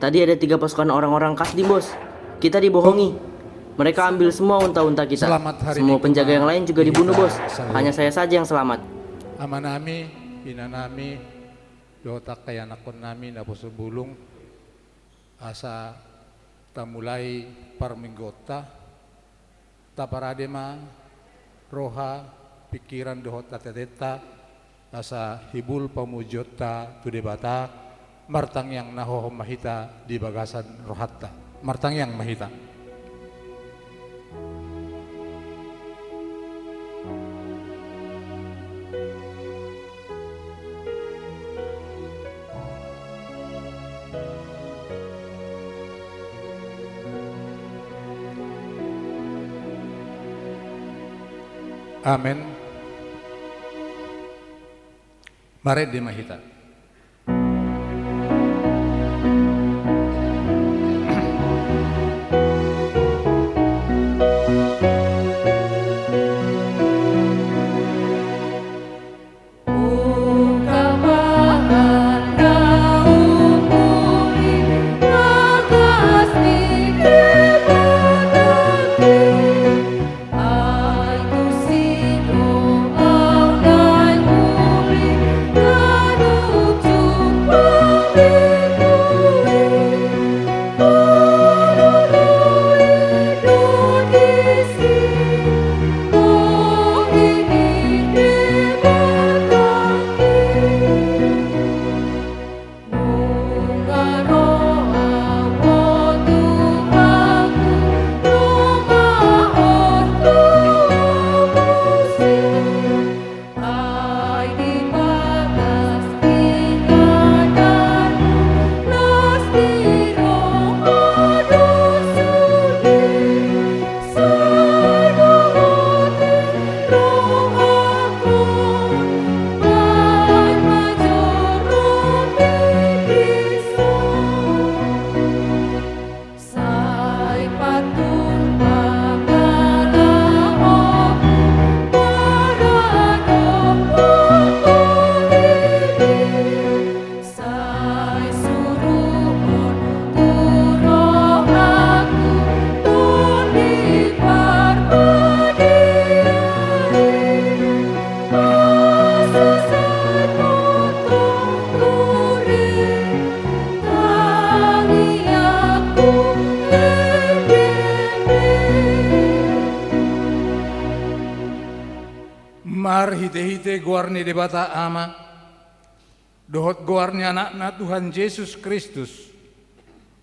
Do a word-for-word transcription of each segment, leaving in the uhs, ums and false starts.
Tadi ada tiga pasukan orang-orang Kasdim, Bos. Kita dibohongi. Mereka ambil semua unta-unta kita. Semua penjaga yang lain juga dibunuh, Bos. Hanya saya saja yang selamat. Amanami, inanami, dohot angka ianakkonnami naposo bulung, asa tamulai parmingguonta. Taparade ma roha, pingkiran dohot ateateta, asa hibul pamujionta tu Debata. Martangiang na hohom ma hita di bagasan rohanta. Martangiang ma hita. Amen. Marende ma hita. Marhitehite goar ni Debata Ama, dohot goar ni Anakna Tuhan Jesus Kristus,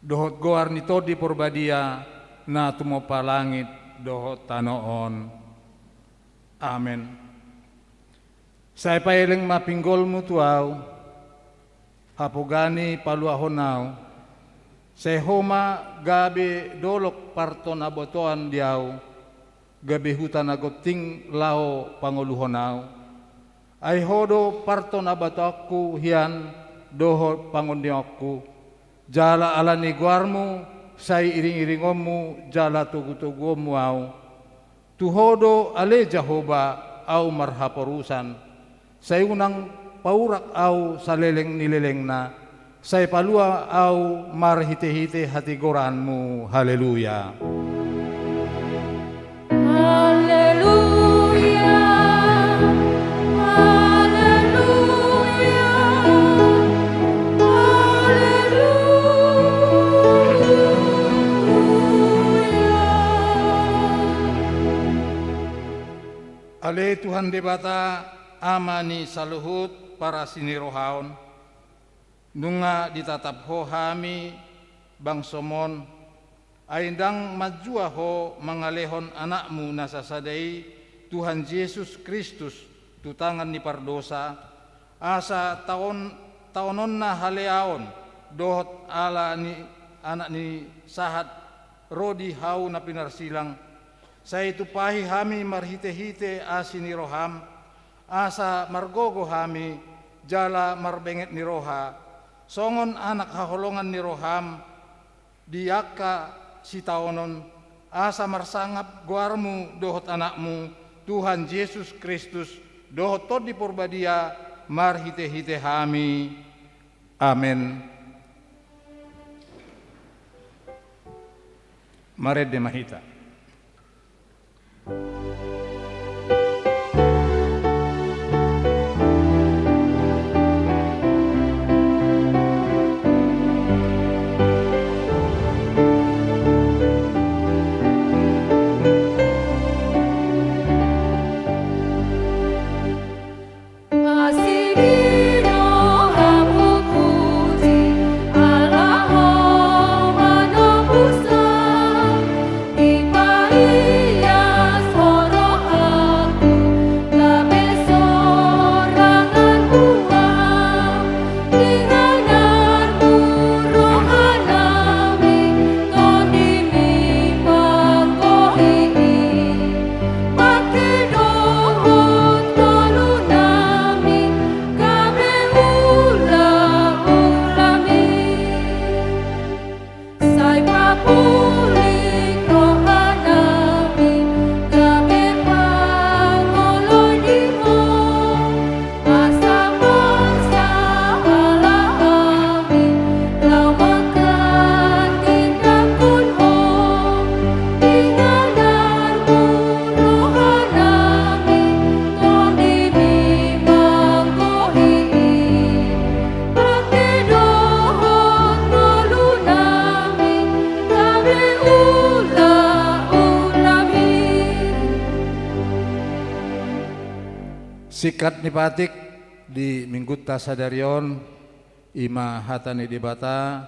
dohot goar ni Tondi Porbadia na tumompa langit dohot tano on. Amen. Sai paeleng ma pinggolmu tu ahu, hapoga ni paluahon ahu, sai Ho ma gabe dolok partonabotoan di ahu, gabe huta na gonting laho pangoluhon ahu. Ai Ho do partonabatoanku hian dohot pangonionku, jala ala ni goarmu sai iringiringonmu jala togutoguonmu ahu. Tu Ho do ale Jahowa ahu marhaporusan, sai unang paurak ahu saleleng ni lelengna, sai palua ahu marhitehite hatigoranmu. Haleluya. Haleluya. Haleluya. Haleluya. Ale Tuhan Debata, Ama ni saluhut parasinirohaon, nunga ditatap Ho hami bangsoM on, ai ndang manjua Ho mangalehon Anakmu na sasada i, Tuhan Jesus Kristus, tu tangan ni pardosa, asa taon, taononna haleaon dohot ala ni Anak ni sahat ro di hau na pinarsilang, sai tumpahi hami marhitehite asi ni rohaM, asa margogo hami jala marbenget ni roha, songon anak haholongan ni rohaM di angka sitaonon, asa marsangap goarMu dohot Anakmu, Tuhan Jesus Kristus, dohot Tondi Porbadia, marhitehite hami. Amen. Marende ma hita. Asi ni rohamu puji, ala Ho manobus au, dipaias Ho rohaku, gabe sorangan Ho au. Inganan Ho rohanami, TondiMi manggohi i. Pangke dohot ngolunami, gabe ulaulami. Sai papulik rohanami, gabe pangoloi di Ho. Asa marsahala hami, laho manghatindanghon Ho. Inganan Ho rohanami, TondiMi manggohi i. Pangke dohot ngolunami, gabe ulaulami. Singkat ni patik di Minggunta sadari on, i ma hata ni Debata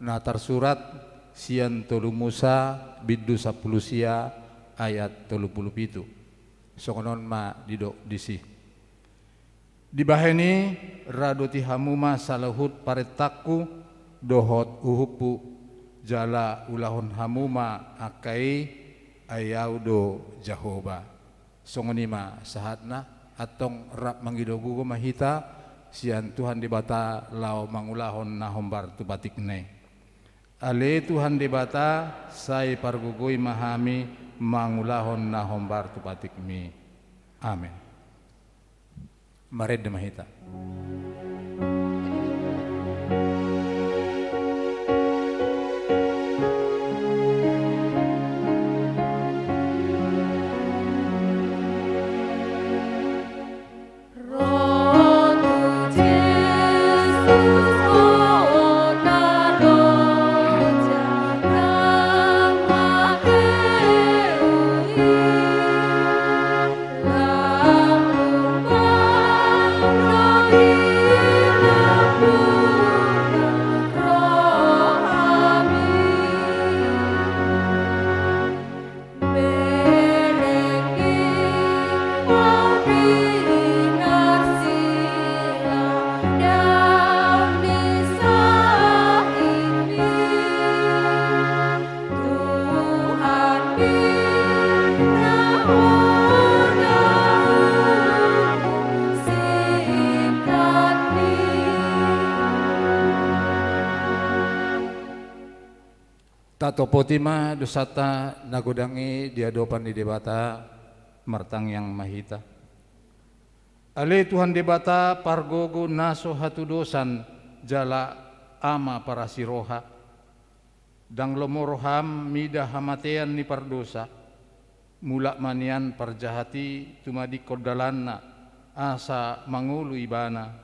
na tarsurat sian Tolu Musa bindu sampulu sia ayat tolu pulu pitu. Songon on ma didok disi. Dibahen i, radoti hamu ma saluhut parentangku dohot uhumhu, jala ulahon hamu ma angka i, ai Au do Jahowa. Songon i ma sahatna, antong rap mangido gogo ma hita sian Tuhan Debata laho mangulahon na hombar tu patikna i. Ale Tuhan Debata, sai pargogoi ma hami mangulahon na hombar tu patikMi. Amen. Marende ma hita. Tatopoti ma dosanta na godang i di adopan ni Debata, martangiang ma hita. Ale Tuhan Debata, pargogo na so hatudosan jala Ama parasi roha, ndang lomo roham mida hamatean ni pardosa, mulak ma nian parjahat i tumadingkon dalanna, asa mangolu ibana,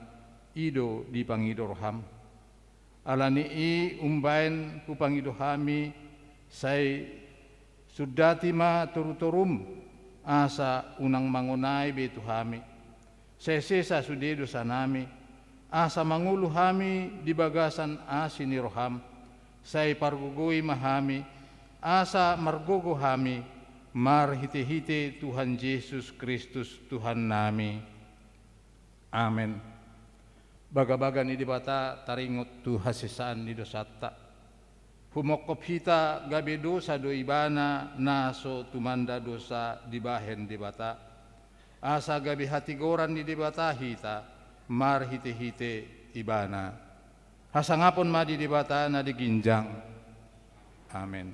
i do dipangido roham. Ala ni i umbaen hupangido hami, sai sundati ma torutorum, asa unang mangonai be tu hami. Sai sesa sude dosanami, asa mangolu hami di bagasan asi ni roham. Sai pargogoi ma hami, asa margogo hami, marhitehite Tuhan Jesus Kristus Tuhannami. Amen. Bagabaga ni Debata taringot tu hasesaan ni dosanta. Humongkop hita gabe dosa do ibana na so tumanda dosa dibahen Debata. Asa gabe hatigoran ni Debata hita marhitehite ibana. Hasangapon ma di Debata na di ginjang. Amen.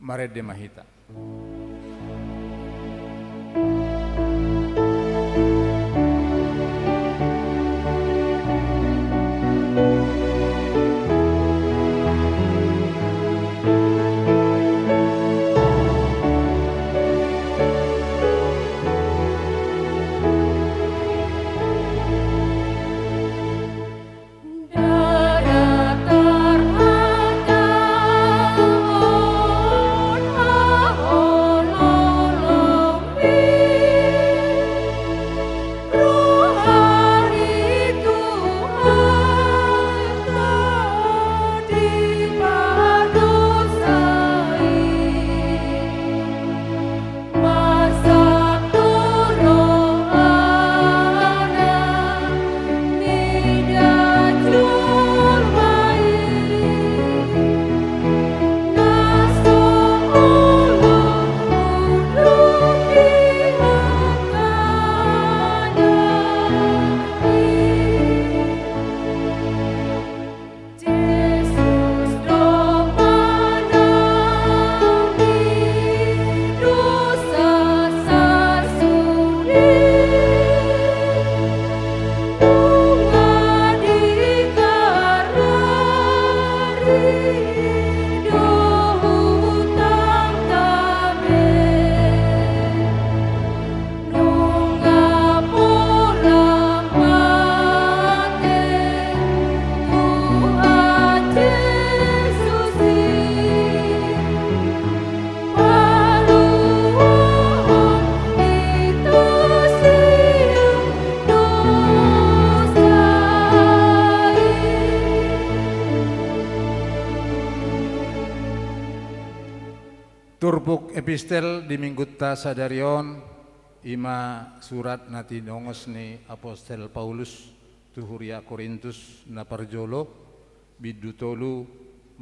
Marende ma hita. Turpuk epistel di minggunta sadari on, i ma surat na tinongos ni apostel Paulus tu huria Korintus na parjolo, bindu tolu,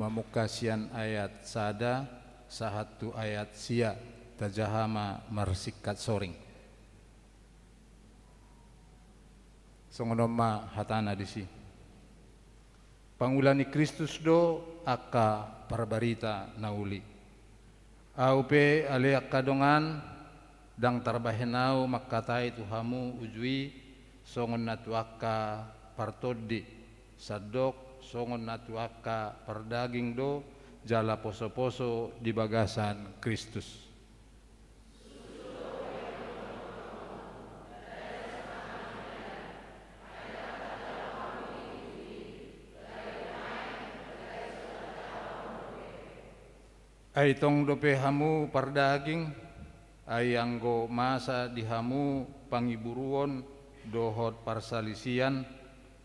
mamungka sian ayat sada sahat tu ayat sia. Tajaha ma marsingkat soring. Songon on ma hatana disi. Pangula ni Kristus do angka parbarita na uli. Ahu pe ale angka dongan, ndang tarbahen ahu mangkatai tu hamu uju i, songon na tu angka partondi, sandok songon na tu angka pardaging do, jala poso-poso di bagasan Kristus. Ai tong dope hamu pardaging, ai anggo masa di hamu pangiburuon dohot parsalisian,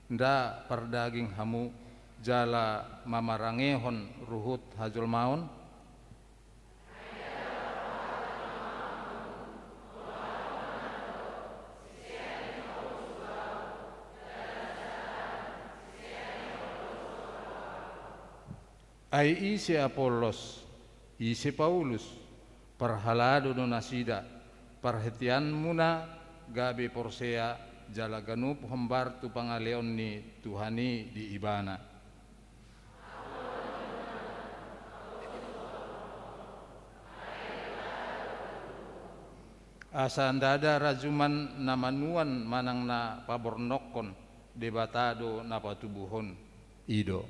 nda pardaging hamu, jala mamarangehon ruhut hajolmaon? Ai ise Apollos, ise Paulus, parhalado do nasida, parhiteanmuna gabe porsea, jala ganup hombar tu pangaleon ni Tuhan i di ibana. Asa ndada rajuman na manuan manang na pabornongkon, Debata do na patubuhon. I do.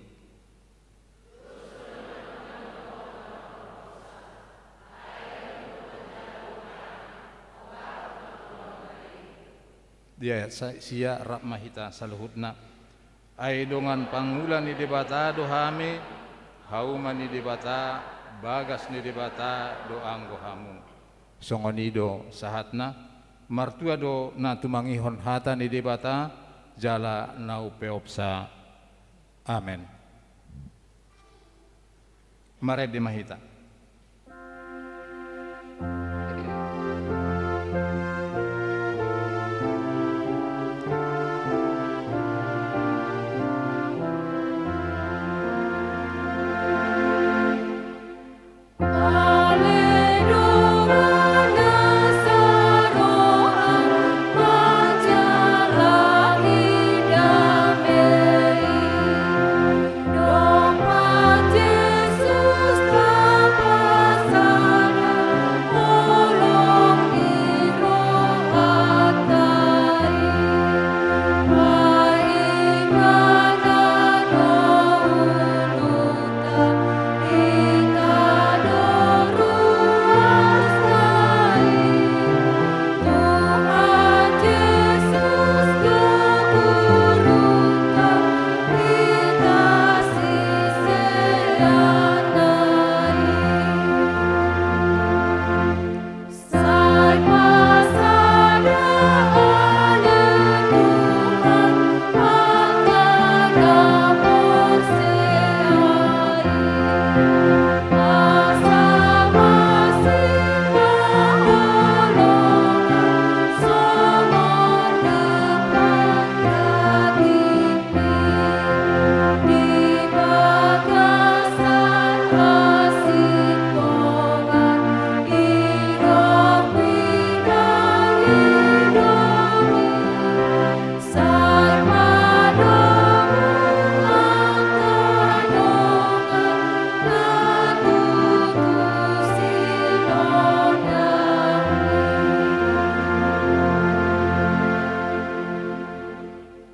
Dia sa-, sia rap ma hita saluhutna. Ai dongan pangula ni Debata do hami, hauma ni Debata, bagas ni Debata do anggo hamu. Songon i do sahatna, martua do na tumangihon hata ni Debata, jala na umpeopsa. Amen. Marende ma hita.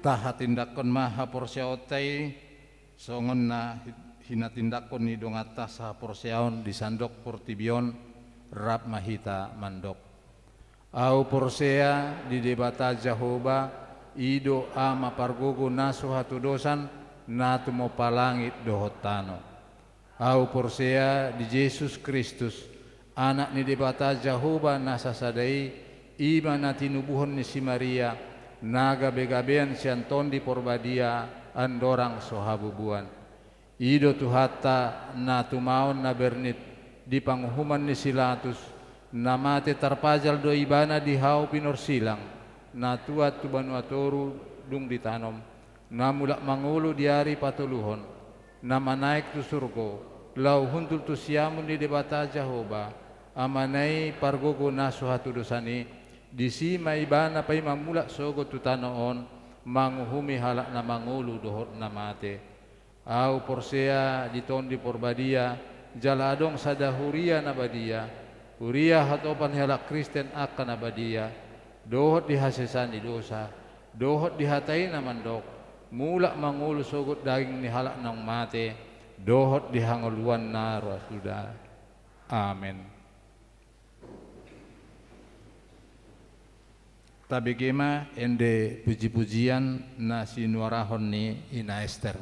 Tahatindangkon ma haporseaonta i, songon na hi-, hinatindangkon ni donganta sahaporseaon di sandok portibi on, rap ma hita mandok. Ahu porsea di Debata Jahowa, i do Ama pargogo na so hatodosan, na tumompa langit dohot tano. Ahu porsea di Jesus Kristus, Anak ni Debata Jahowa na sasada i, i ma na tinubuhon ni si Maria, na gabegabean sian Tondi Porbadia, andorang so habubuan. I do Tuhanta na tumaon na bernit, Di panguhuman ni si Latus, na mate tarpajal do ibana di hau pinorsilang, na tuat tu banua toru dung ditanom, na mulak mangolu di ari patoluhon, na manaek tu surgo, laho hundul tu siamun ni Debata Jahowa, Amana i pargogo na so hatudosan i, disi ma ibana paima mulak sogot tu tano on, manguhumi halak na mangolu dohot na mate. Ahu porsea di Tondi Porbadia, jala adong sada huria na badia, huria hatopan ni halak Kristen angka na badia, dohot di hasesaan ni dosa, dohot di hata i na mandok, mulak mangolu sogot daging ni halak naung mate, dohot di hangoluan na roa suda. Amen. Tabege ma ende puji-pujian na sinuarahon ni Ina Ester.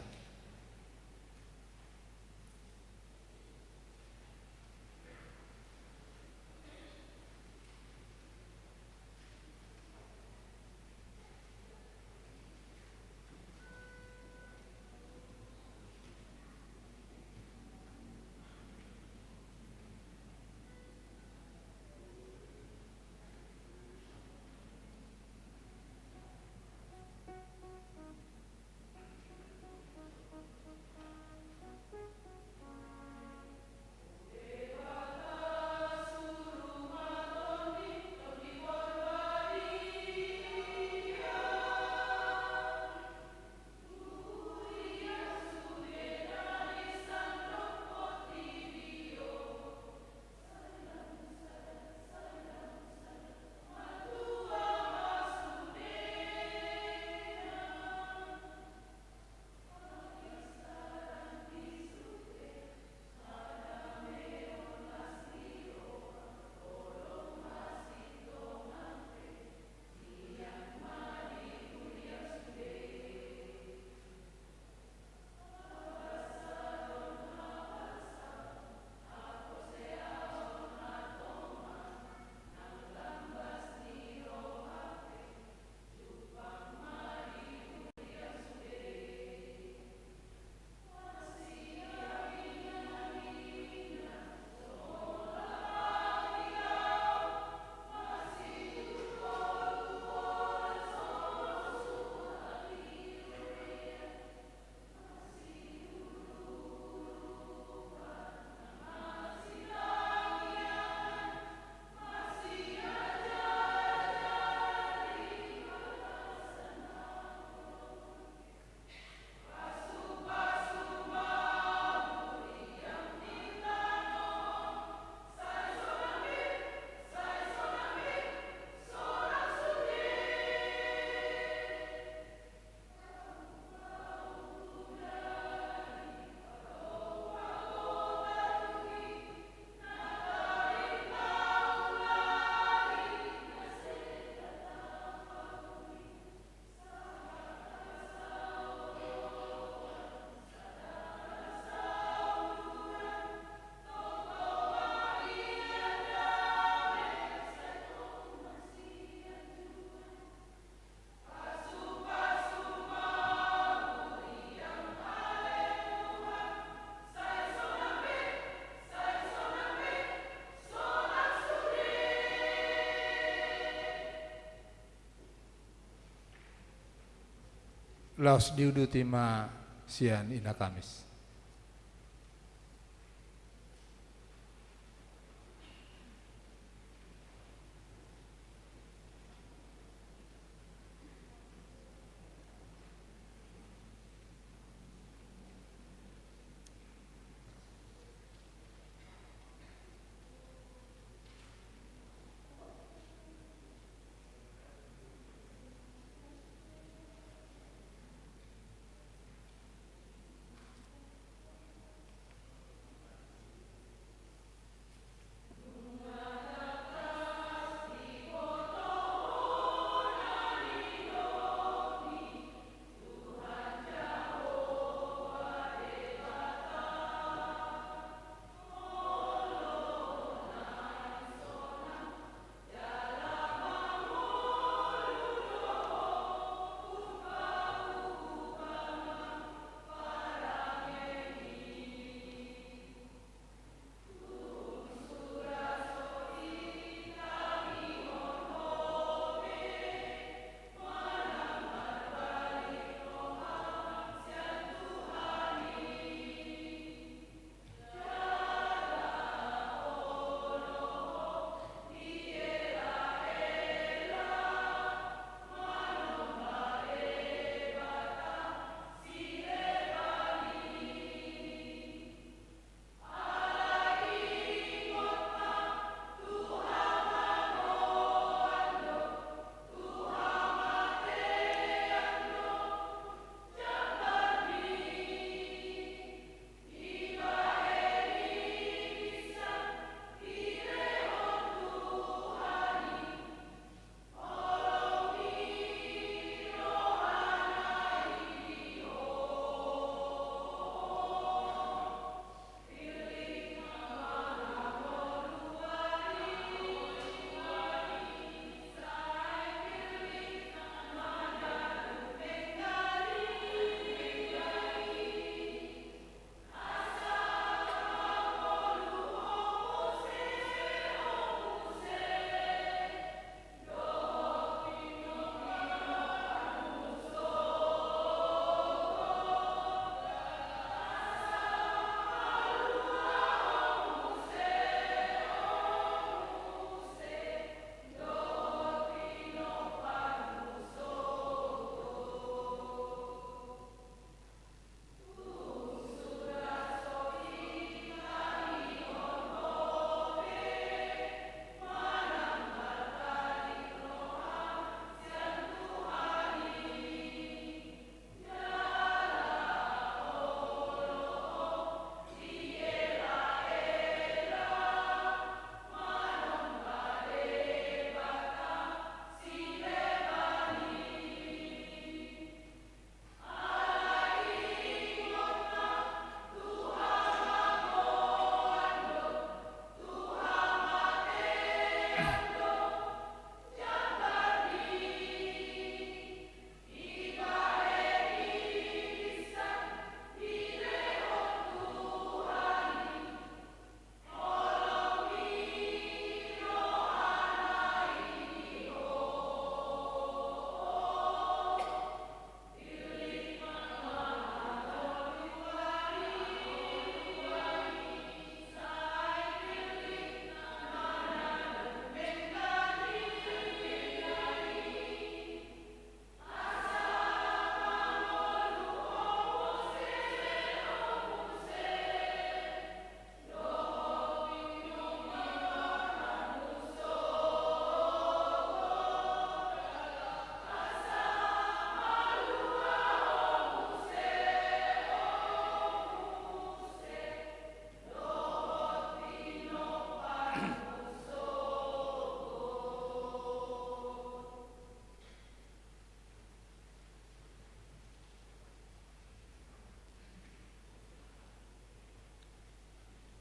Laos diuduti ma sian Ina Kamis.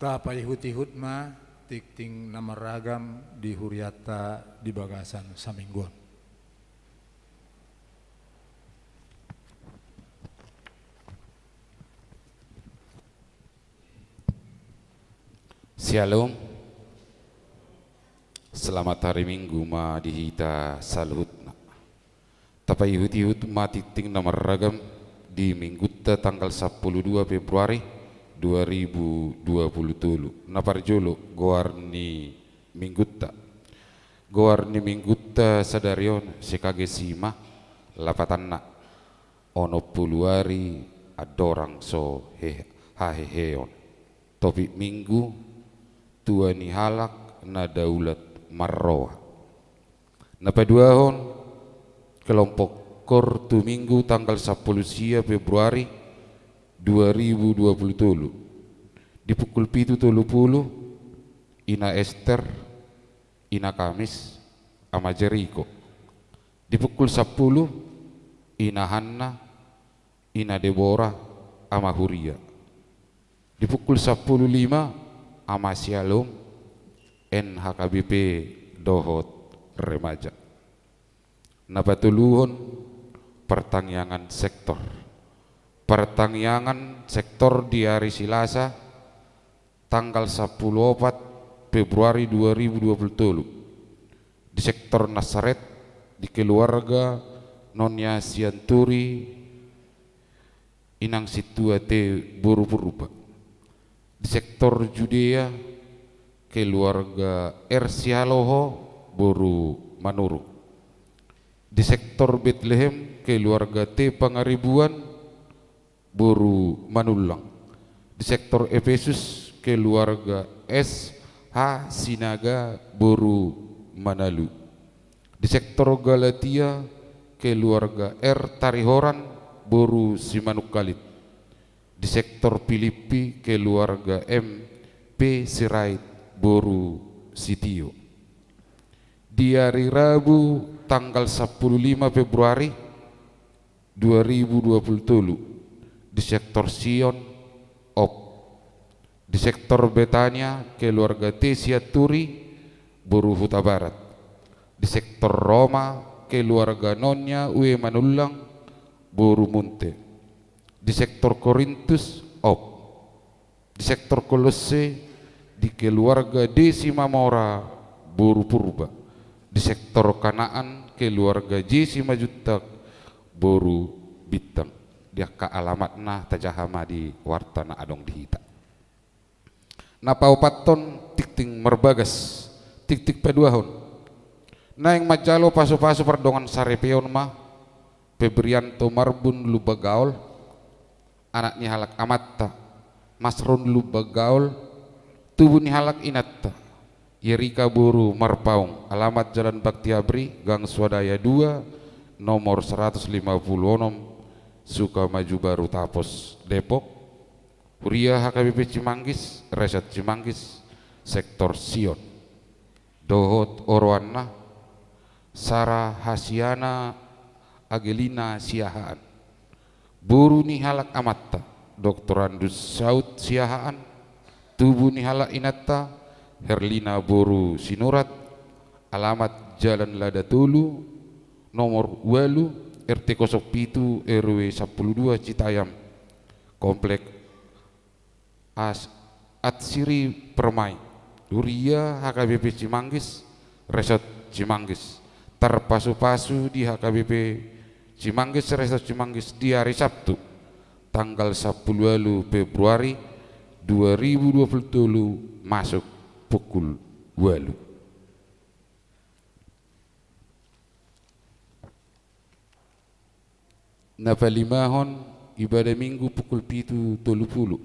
Tapaihut-ihut ma tingting na marragam di hurianta di bagasan saminggu on. Syalom. Selamat hari Minggu ma di hita saluhutna. Tapaihut-ihut ma tingting na marragam di Minggunta tanggal sampulu dua Februari dua ribu dua puluh tolu. Na parjolo, goar ni Minggunta. Goar ni Minggunta sadari on, sekagesi ma lapatanna, onom pulu ari andorang so he-, haheheon. Topik Minggu: Tua ni halak na daulat marroha. Na paduahon, kelompok Koor tu Minggu tanggal sampulu sia Februari dua ribu dua puluh tolu. Di pukul pitu tolu pulu, Ina Ester, Ina Kamis, Ama Jeriko. Di pukul sampulu, Ina Hanna, Ina Debora, Ama Huria. Di pukul sampulu lima, Ama Syalom, N H K B P dohot remaja. Na patoluhon, partangiangan sektor. Partangiangan sektor di ari Selasa, tanggal sampulu opat Februari dua ribu dua puluh tolu. Di sektor Nasaret, di keluarga Nonya Sianturi, Inang Sintua T boru Purba. Di sektor Judea, keluarga R Sihaloho boru Manurung. Di sektor Betlehem, keluarga T Pangaribuan boru Manullang. Di sektor Epesus, keluarga S H Sinaga boru Manalu. Di sektor Galatia, keluarga R Tarihoran boru Simanungkalit. Di sektor Pilippi, keluarga M P Sirait boru Sitio. Di ari Rabu tanggal sampulu lima Februari dua ribu dua puluh tolu, di sektor Sion, op. Di sektor Betania, keluarga T Sianturi boru Hutabarat. Di sektor Roma, keluarga Nonya W Manullang boru Munte. Di sektor Korintus, op. Di sektor Kolosse, di keluarga D Simamora boru Purba. Di sektor Kanaan, keluarga J Simajuntak boru Bintang. Di angka alamatna tajaha ma di warta na adong di hita. Na paopathon, tingting marbagas, tingting paduahon. Naeng manjalo pasupasu pardongansaripeon ma Febrianto Marbun Lumban Gaol, anak ni halak amanta Masrun Lumban Gaol, tubu ni halak inanta Yerika boru Marpaung, alamat Jalan Baktiabri, Gang Swadaya dua, nomor seratus lima puluh enam, Sukamaju Baru Tapos, Depok. Huria H K B P Cimanggis, Resort Cimanggis, Sektor Sion. Dohot oroanna, Sara Hasiana Agelina Siahaan. Boru ni halak amanta, Doktorandus Saud Siahaan. Tubu ni halak inanta, Herlina boru Sinurat, alamat Jalan Lada Tolu, nomor ualu, R T kosong pitu, R W sampulu dua, Citayam, Komplek As-, Atsiri Permai. Huria H K B P Cimanggis, Resort Cimanggis. Tarpasupasu di H K B P Cimanggis, Resort Cimanggis di ari Sabtu, tanggal sampulu ualu Februari dua ribu dua puluh tolu, masuk pukul ualu. Na palimahon, ibadah Minggu pukul pitu tolu pulu.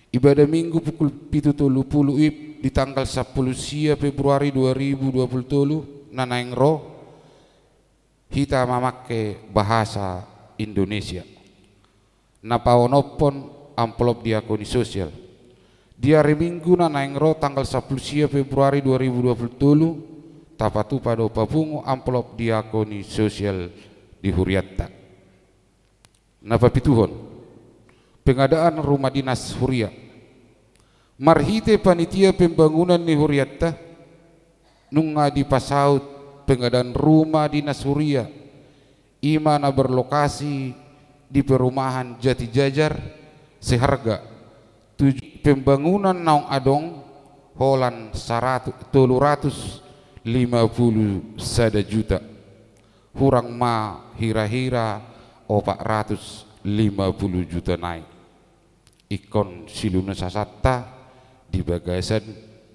Ibadah Minggu pukul pitu tolu pulu I P di tanggal sampulu sia Februari dua ribu dua puluh tolu, na naeng ro, hita mamangke bahasa Indonesia. Na paonomhon, amplop diakoni sosial. Di ari Minggu na naeng ro tanggal sampulu sia Februari dua ribu dua puluh tolu, tapatupa do papungu amplop diakoni sosial di hurianta. Na papituhon, pengadaan rumah dinas huria. Marhite panitia pembangunan ni hurianta, nunga dipasaut pengadaan rumah dinas huria, i ma na berlokasi di perumahan Jatijajar, seharga tuj-, pembangunan naung adong holan saratu-, tolu ratus lima pulu sada juta. Hurang ma hira-hira opat ratus lima pulu juta nai. Ingkon silunasanta di bagasan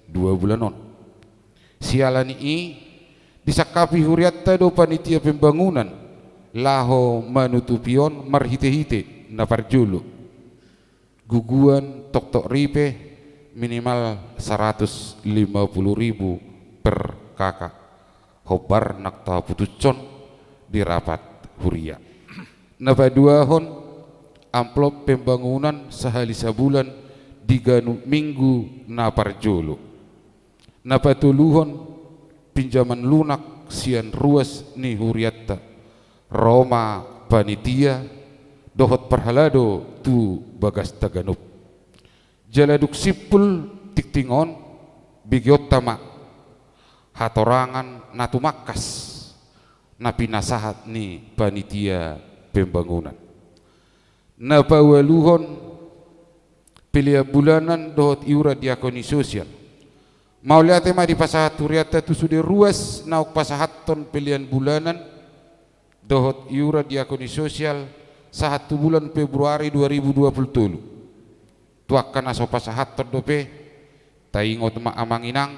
dua bulan on. Siala ni i, disangkapi hurianta do panitia pembangunan laho manutupi on marhite-hite na parjolo. Guguan toktok ripe minimal saratus lima pulu ribu per K K. Hombar nang taputushon di rapat huria. Na paduahon, amplop pembangunan sahali sabulan di ganup minggu na parjolo. Na patoluhon, pinjaman lunak sian ruas ni hurianta, ro ma panitia dohot parhalado tu bagasta ganup. Jala dung simpul tingting on, begeonta ma hatorangan na tumangkas na pinasahat ni panitia pembangunan. Na paualuhon, pelean bulanan dohot iuran diakoni sosial. Mauliate ma dipasahat hurianta tu sude ruas naung pasahathon pelean bulanan dohot iuran diakoni sosial sahat tu bulan Februari dua ribu dua pulu tolu. Tu angka na so pasahathon dope, taingot ma amang inang,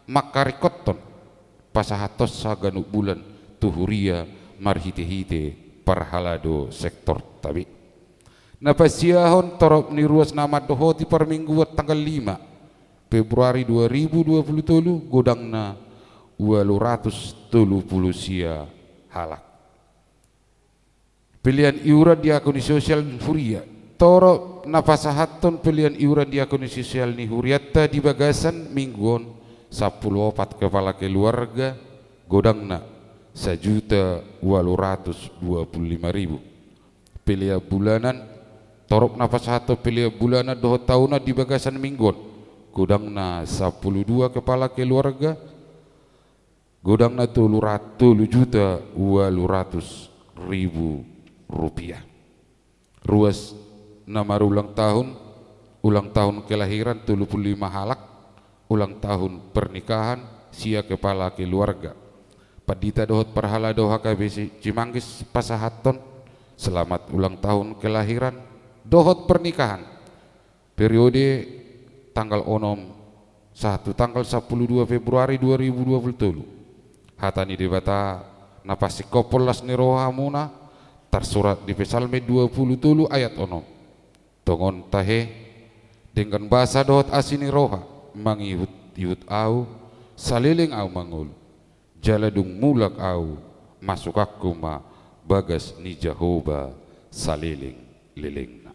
mangkaringkothon pasahathonsa ganup bulan tu huria marhite-hite parhalado sektorta be. Na pasiahon torop ni ruas na mandohoti parmingguan tanggal lima Februari dua ribu dua pulu tolu, godangna ualu ratus tolu pulu sia halak. Pelean iuran diakoni sosial huria. Torop na pasahathon pelean iuran diakoni sosial ni hurianta di bagasan minggu on, sampulu opat kepala keluarga, godangna sajuta ualu ratus dua pulu lima ribu. Pelean bulanan, torop na pasahathon pelean bulanan dohot tahunan di bagasan minggu on, godangna sampulu dua kepala keluarga, godangna tolu rat-, tolu juta ualu ratus ribu rupiah. Ruas na marulang tahun, ulang tahun kelahiran tolu pulu lima halak, ulang tahun pernikahan sia kepala keluarga. Pandita dohot parhalado H K B C Cimanggis pasahathon selamat ulang tahun kelahiran dohot pernikahan. Periode tanggal onom sahat tu tanggal sampulu dua Februari dua ribu dua pulu tolu. Hata ni Debata na pasingkophon las ni roha muna, tarsurat di Psalmen dua pulu tolu ayat onom. Tongon tahe, denggan basa dohot asi ni roha mangihut-ihut ahu, saleleng ahu mangolu. Jala dung mulak ahu, masukanku ma bagas ni Jahowa saleleng-lelengna.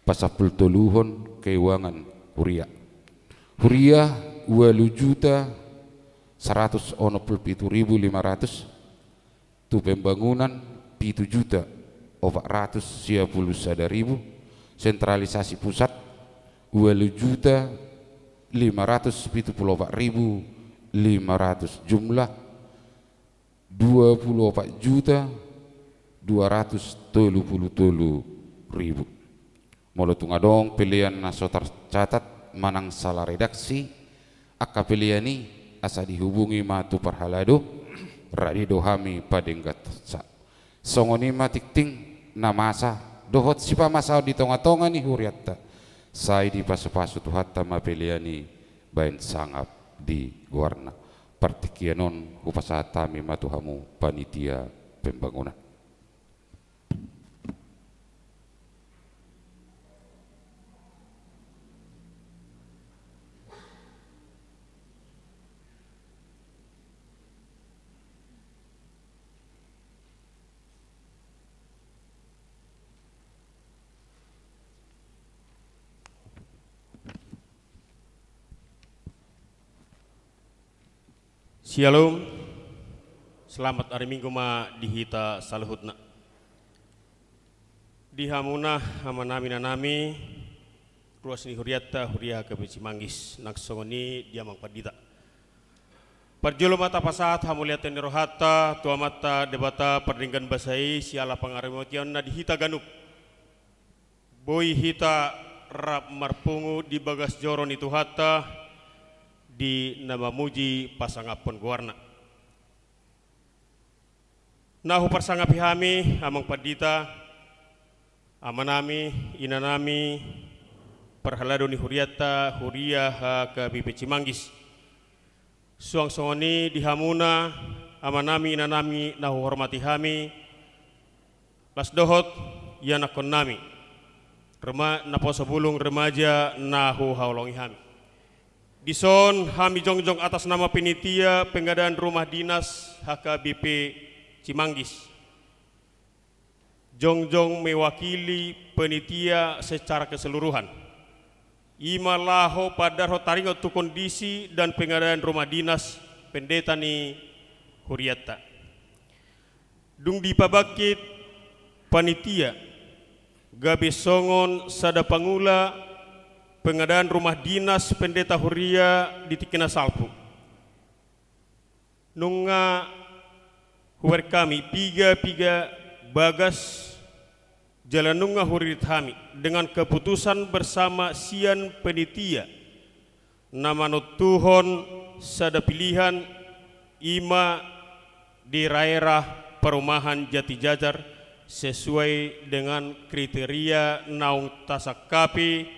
Pasampultoluhon keuangan huria. Huria ualu juta saratus onom pulu pitu ribu lima ratus, tu pembangunan pitu juta opat ratus sia pulu sada ribu, sentralisasi pusat ualu juta lima ratus pitu pulu opat ribu lima ratus, jumlah dua pulu opat juta dua ratus tolu pulu tolu ribu. Molo tung adong pelean na so tarcatat manang sala redaksi angka pelean i, asa dihubungi ma tu parhalado, rade do hami padenggansa. Songon i ma tingting na masa dohot sipamasaon di tonga-tonga ni hurianta, sai dipasupasu Tuhanta ma pelean i baen sangap di goarna. Partingkian on hupasahat hami ma tu hamu panitia pembangunan. Syalom. Selamat ari Minggu ma di hita saluhutna. Di hamuna amanami, inanami, Ruas ni hurianta, huria H K B P Cimanggis, nang songon i di amang pandita. Parjolo ma tapasahat hamuliateon ni rohanta tu Amanta Debata pardenggan basa i, siala pangaramationna di hita ganup. Boi hita rap marpungu di bagas joro ni Tuhanta, di na mamuji pasangaphon goarna. Na huparsangapi hami, amang pandita, amanami, inanami, parhalado ni hurianta, huria H K B P Cimanggis. Suang songon i di hamuna, amanami, inanami, na huhormati hami, las dohot ianakhonnami, rema-, naposo bulung, remaja, na huhaholongi hami. Dison hami jongjong atas nama panitia pengadaan rumah dinas H K B P Cimanggis. Jongjong mewakili panitia secara keseluruhan. I ma laho pandarhon taringot tu kondisi dan pengadaan rumah dinas pendeta ni hurianta. Dung dipabangkit panitia, gabe songon sada pangula pengadaan rumah dinas pendeta huria di tingki na salpu. Nunga hubereng hami piga-piga bagas jala nunga huririt hami dengan keputusan bersama sian panitia na manontuhon sada pilihan, i ma di daerah perumahan Jatijajar sesuai dengan kriteria naung tasangkapi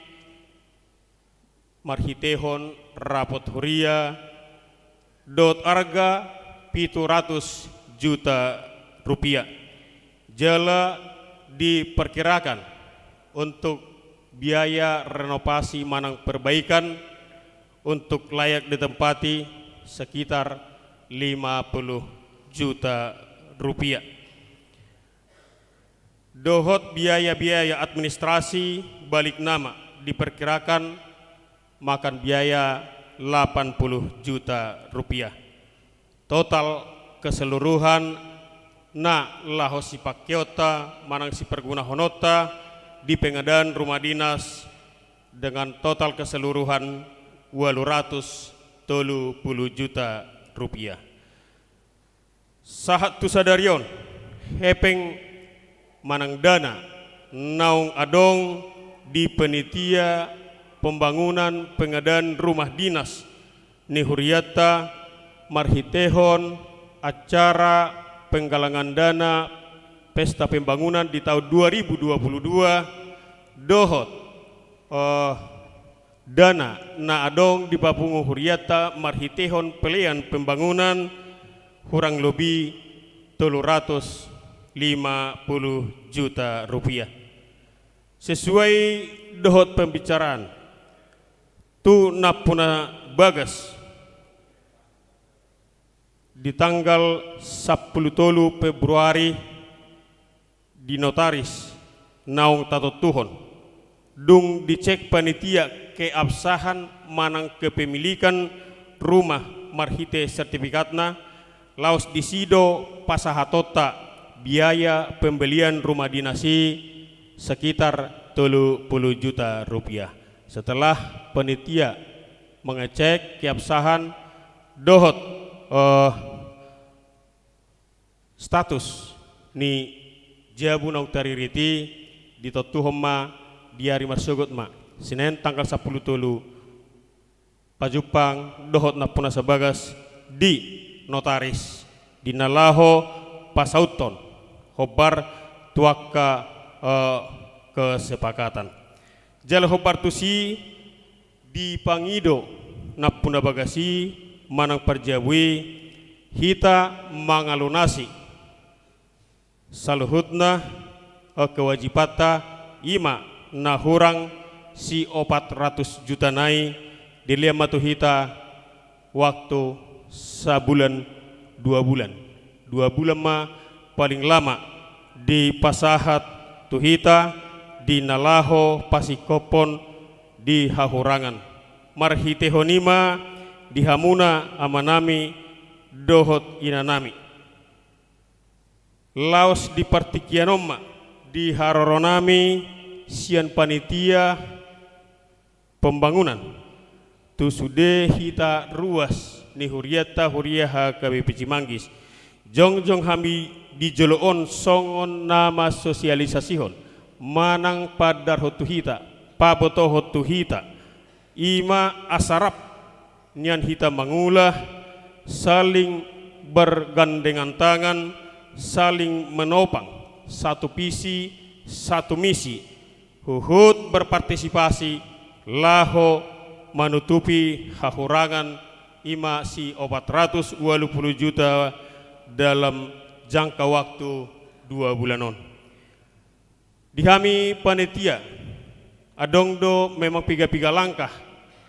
marhitehon rapot huria dohot arga pitu ratus juta rupiah. Jala diperkirakan untuk biaya renovasi manang perbaikan untuk layak ditempati sekitar lima puluh juta rupiah. Dohot biaya-biaya administrasi balik nama diperkirakan makan biaya lapan puluh juta rupiah. Total keseluruhan na laho sipangkeonta manang sipargunahononta di pengadaan rumah dinas dengan total keseluruhan ualu ratus tolu puluh juta rupiah. Sahat tu sadari on, hepeng manang dana naung adong di panitia pembangunan pengadaan rumah dinas ni hurianta marhitehon acara penggalangan dana pesta pembangunan di tahun dua ribu dua puluh dua dohot, eh, dana na adong dipapungu hurianta marhitehon pelean pembangunan hurang lobi tolu ratus lima puluh juta rupiah. Sesuai dohot pembicaraan tu nampuna bagas di tanggal sampulu tolu Februari di notaris naung tatontuhon. Dung dicek panitia keabsahan manang kepemilikan rumah marhite sertifikatna, laos disi do pasahatonta biaya pembelian rumah dinas i sekitar tolu puluh juta rupiah. Setelah panitia mengecek keabsahan dohot, eh, status ni jabu naung taririt i, ditontuhon ma di ari marsogot ma, Senen tanggal sampulu tolu, pajumpang dohot nampuna sabagas di notaris di na laho pasauthon hombar tu angka, eh, kesepakatan. Jala hombar tusi dipangido nampuna bagas i manang parjabu i hita mangalunasi saluhutna, eh, kewajibanta, i ma na hurang si opat ratus juta nai, dilehon ma tu hita waktu sabulan dua bulan. Dua bulan ma paling lama dipasahat tu hita di na laho pasingkophon di hahurangan. Marhitehon i ma di hamuna amanami dohot inanami. Laos di partingkian on ma di haroronami sian panitia pembangunan tu sude hita ruas ni hurianta, huria H K B P Cimanggis. Jongjong hami di jolo on songon na mansosialisasihon manang paandarhon tu hita, pabotohon tu hita, i ma asa rap nian hita mangula, saling bergandengan tangan, saling menopang, satu visi, satu misi, huhut berpartisipasi laho manutupi hahurangan, i ma si opat ratus ualu pulu juta dalam jangka waktu dua bulan on. Di hami panitia, adong do memang piga-piga langkah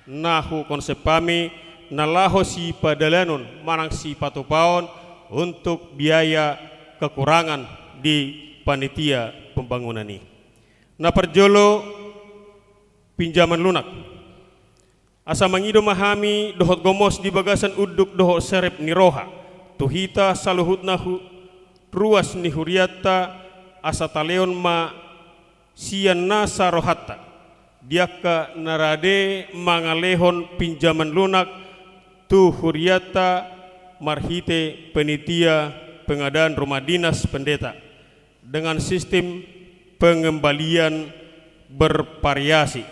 na hukonsep hami na laho sipadalanon manang sipatupaon untuk biaya kekurangan di panitia pembangunan i. Na parjolo, pinjaman lunak. Asa mangido ma hami dohot gomos di bagasan unduk dohot serep ni roha tu hita saluhutna hu-, ruas ni hurianta, asa talehon ma sian nasa rohanta di angka na rade mangalehon pinjaman lunak tu hurianta marhite panitia pengadaan rumah dinas pendeta dengan sistem pengembalian bervariasi.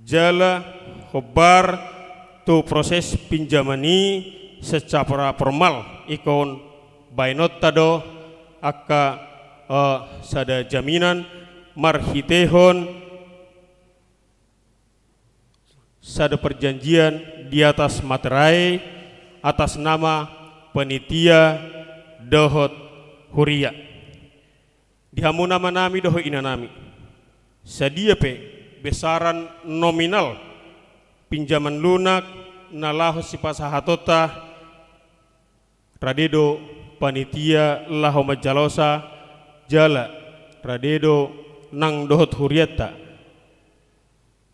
Jala hombar tu proses pinjaman i secara formal ingkon baenonta do angka, eh, sada jaminan marhitehon sada perjanjian di atas materai atas nama panitia dohot huria. Di hamu amanami dohot inanami, sadia pe besaran nominal pinjaman lunak na laho sipasahatonta, rade do panitia laho manjalosa, jala rade do nang dohot hurianta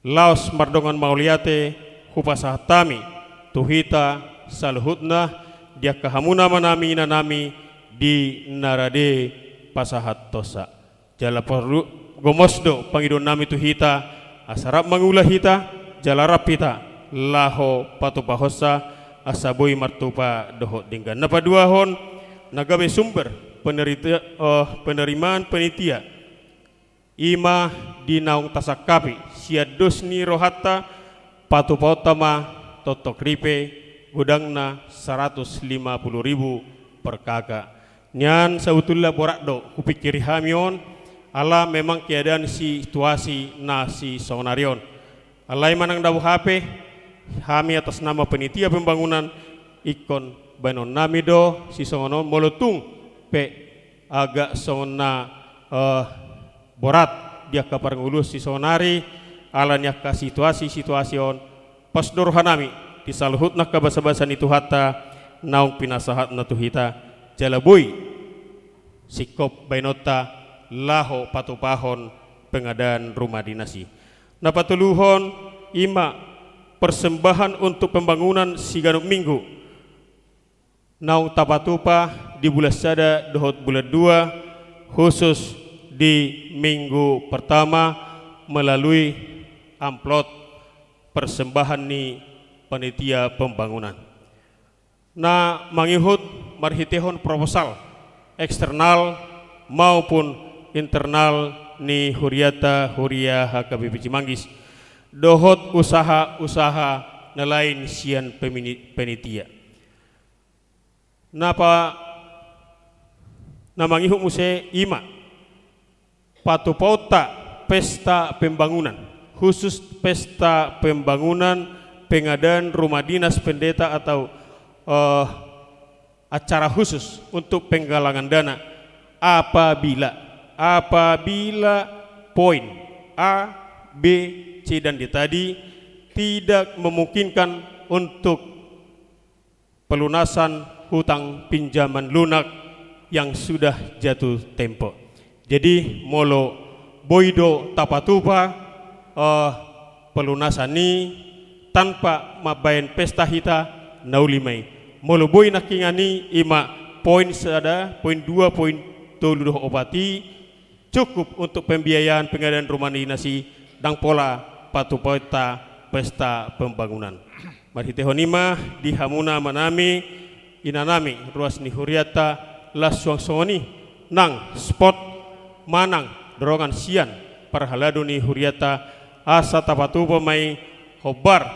laos mardongan mauliate hupasahat hami tu hita saluhutna di angka hamu amanami inanami di na rade pasahatonsa. Jala porlu gomos do pangidoannami tu hita, asa rap mangula hita, jala rap hita laho patupahonsa, asa boi martupa dohot denggan. Na paduahon, na gabe sumber penerita-, eh, penerimaan panitia, i ma di naung tasangkapi sian dos ni rohanta, patupaonta ma tongtong ripe godangna saratus lima pulu ribu per K K. Nian sabotulna borat do hupingkiri hami on, ala memang keadaan situasi na sisonari on. Alai manang dao hape, hami atas nama panitia pembangunan ingkon baenonnami do sisongon on, molo tung pe agak songon na, eh, borat di angka parngoluon sisonari, ala ni angka situasi-situasi on, pos do rohanami di saluhutna angka basa-basa ni Tuhanta naung pinasahatna tu hita, jala boi singkop baenonta laho patupahon pengadaan rumah dinas i. Na patoluhon, i ma persembahan untuk pembangunan siganup minggu naung tapatupa di bulan sada dohot bulan dua, khusus di minggu pertama, melalui amplop persembahan ni panitia pembangunan. Na mangihut marhitehon proposal eksternal maupun internal ni huriata, huria H K B P Cimanggis, dohot usaha-usaha na lain sian pemini-, panitia. Na pa-, na mangihut muse i ma patupaonta pesta pembangunan, khusus pesta pembangunan pengadaan rumah dinas pendeta atau, eh, acara khusus untuk penggalangan dana apabila, apabila poin A, B, C, dan D tadi tidak memungkinkan untuk pelunasan hutang pinjaman lunak yang sudah jatuh tempo. Jadi, molo boi do tapatupa, eh, pelunasan i tanpa mambaen pesta hita, na uli ma i. Molo boi nangkiningan i, i ma poin sada, poin dua, poin tolu dohot opat i, cukup untuk pembiayaan pengadaan rumah dinas i, ndang pola patupaonta pesta pembangunan. Marhitehon i ma di hamuna amanami, inanami, ruas ni hurianta, las suang songon i nang spot manang dorongan sian parhalado ni hurianta, asa tapatupa ma i hombar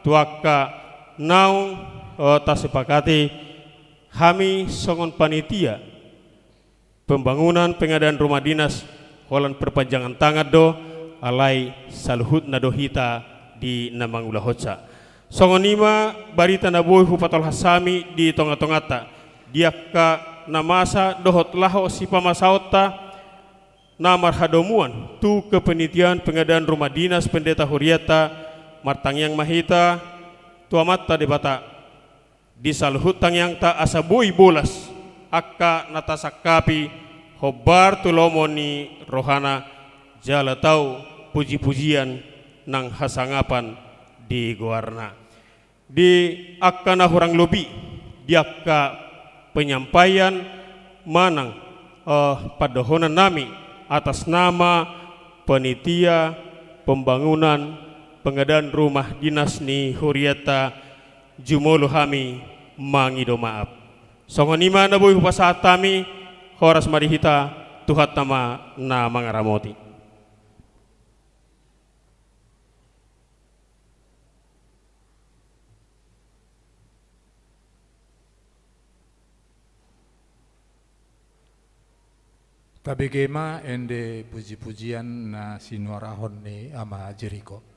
tu angka naung, eh, tasepakati hami songon panitia pembangunan pengadaan rumah dinas, holan perpanjangan tangan do, alai saluhutna do hita di na mangulahonsa. Songon i ma barita na boi hupatolhas hami di tonga-tonganta, di angka na masa dohot laho sipamasaonta na marhadomuan tu kepenitian pengadaan rumah dinas pendeta hurianta, martangiang ma hita tu Amanta Debata di saluhut tangiangta, asa boi bolas angka na tasangkapi, hombar tu lomo ni rohana, jala tau puji-pujian nang hasangapan di goarna. Di angka na hurang lobi di angka penyampaian manang, eh, pandohonannami atas nama panitia pembangunan pengadaan rumah dinas ni hurianta, jumolo hami mangido maaf. Songon i ma na boi hupasahat hami, horas ma di hita, Tuhanta ma na mangaramoti. Tabege ma ende puji-pujian na sinuarahon ni Ama Jeriko.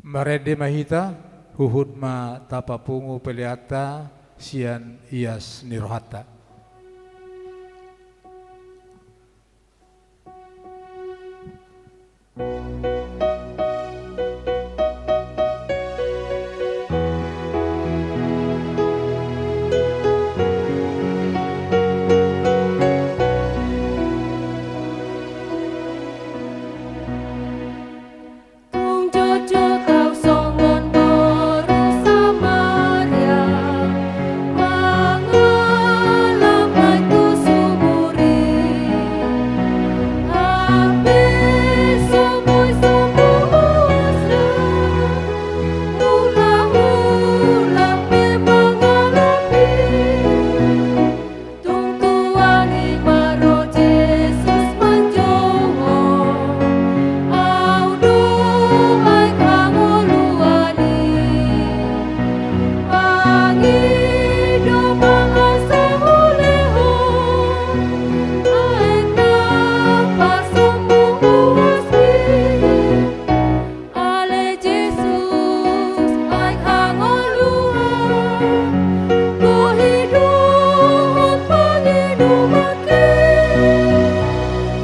Marende ma hita, huhut ma tapapungu peleanta sian ias ni rohanta. Tung jotjot au songon boru Samaria, mangalap ma i tu sumur i. Hape sombu i sombu uas do, mulak-mulak pe mangalap i. Tung tuani ma ro Jesus manjou ho, au do aek hangoluan i. Pangido ma asa hulehon aek na pasombu uas i. Ale Jesus, aek hangoluan, bohi dohot pangido ma ke,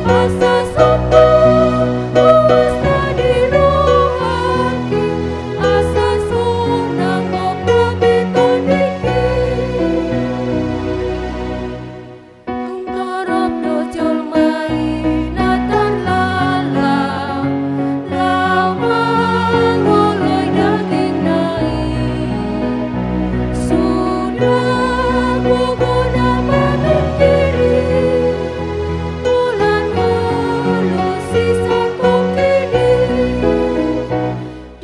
asa sombu uas na di rohangki, asa sonang gok dame tondingki. Tung torop do jolma i na tarlala, laho mangoloi dagingna i. Suda gogona mamingkiri, holan ngolu sisangkongkon i.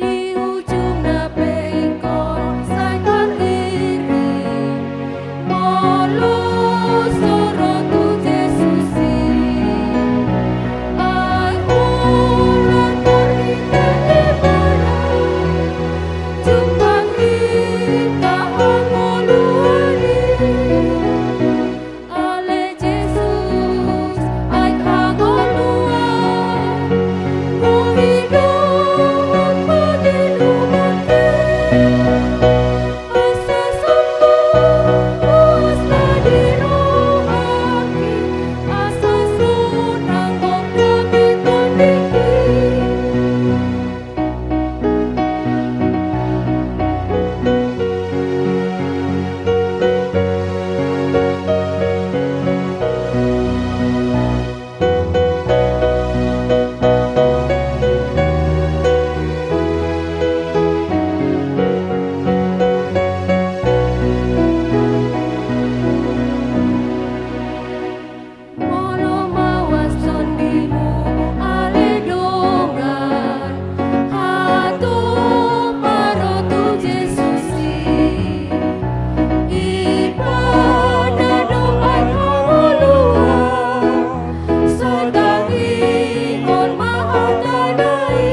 Di ujungna pe ingkon sai tariring, molo so ro tu Jesus i. Ai holan tarhite ibana, jumpang hita hangoluan i. Ale Jesus, aek hangoluan, bohi dohot pangido ma ke, asa sombu uas na di rohangki, asa sonang gok dame tondingki. Molo mauas tondimu ale dongan, hatop ma ro tu Jesus i. Ibana do aek hangoluan, sai tangihon ma hatana i.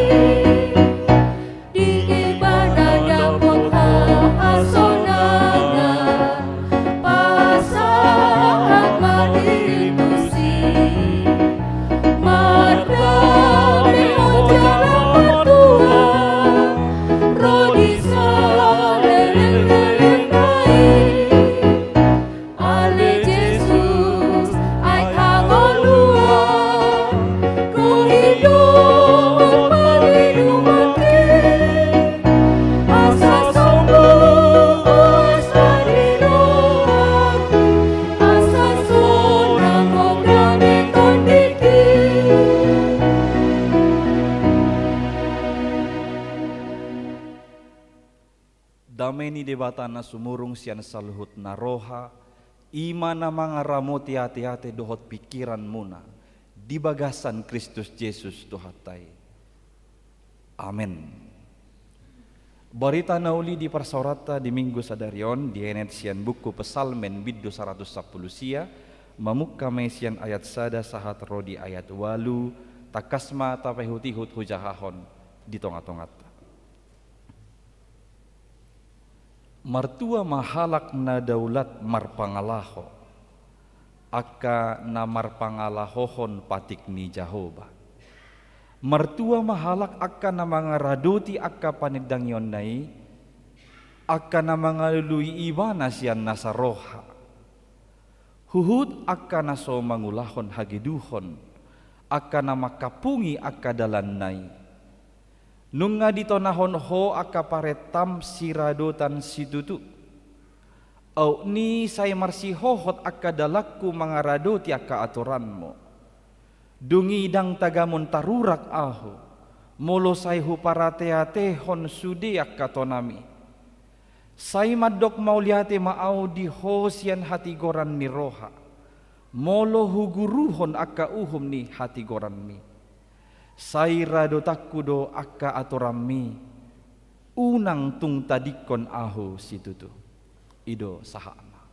Di ibana dapot hasonangan, pasahat ma diri tusi. Mardameon jala martua, ro di salelenglelengna i. Ale Jesus, aek hangoluan, bohi dohot pangido ma ke, asa sombu uas na di rohangki, asa sonang gok dame tondingki. Dame ni Debata na sumurung sian saluhut na roha, i ma na mangaramoti ateate dohot pingkiranmuna di bagasan Kristus Jesus Tuhanta i. Amen. Barita na uli di parsaoranta di Minggu sadari on dienet sian buku Psalmen bindu saratus sampulu sia, mamungka ma i sian ayat sada sahat ro di ayat ualu, tangkas ma tapaihutihut hujahahon di tongatonganta. Martua ma halak na daulat marpangalaho, angka na marpangalahohon patik ni Jahowa. Martua ma halak angka na mangaradoti angka panindangionna i, angka na mangalului ibana sian nasa roha. Huhut angka na so mangulahon hageduhon, angka na mangkampungi angka dalanna i. Nunga ditonahon ho angka parentam siradotan situtu. Aut ni sai marsihohot angka dalanku mangaradoti angka atoranmu. Dung i ndang tagamon tarurak ahu, molo sai huparateatehon sude angka tonami. Sai mandok mauliate ma ahu di ho sian hatigoran ni roha, molo huguruhon angka uhum ni hatigoranmi. Sai radotanku do angka atoranmi, unang tung tadingkon ahu situtu. I do sahatna.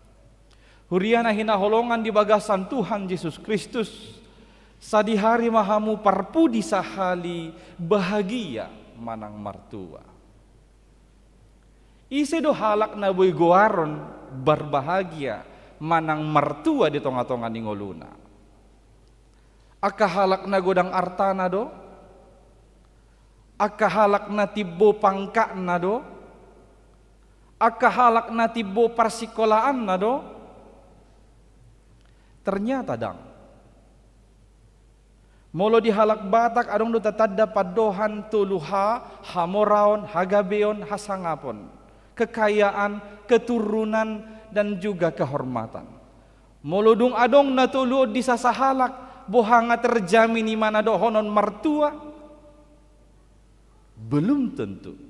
Huria na hinaholongan di bagasan Tuhan Jesus Kristus, sadihari ma hamu parpudi sahali bahagia manang martua. Ise do halak na boi goaron berbahagia manang martua di tongatonga ni ngoluna? Angka halak na godang artana do? Angka halak na timbo pangkatna do? Angka halak na timbo parsingkolaanna do? Ternyata ndang. Molo di halak Batak adong do tatanda pandohan tolu H: hamoraon, hagabeon, hasangapon, kekayaan, keturunan, dan juga kehormatan. Molo dung adong na tolu on di sasahalak, boha nga terjamin i ma na dohonon martua? Belum tentu.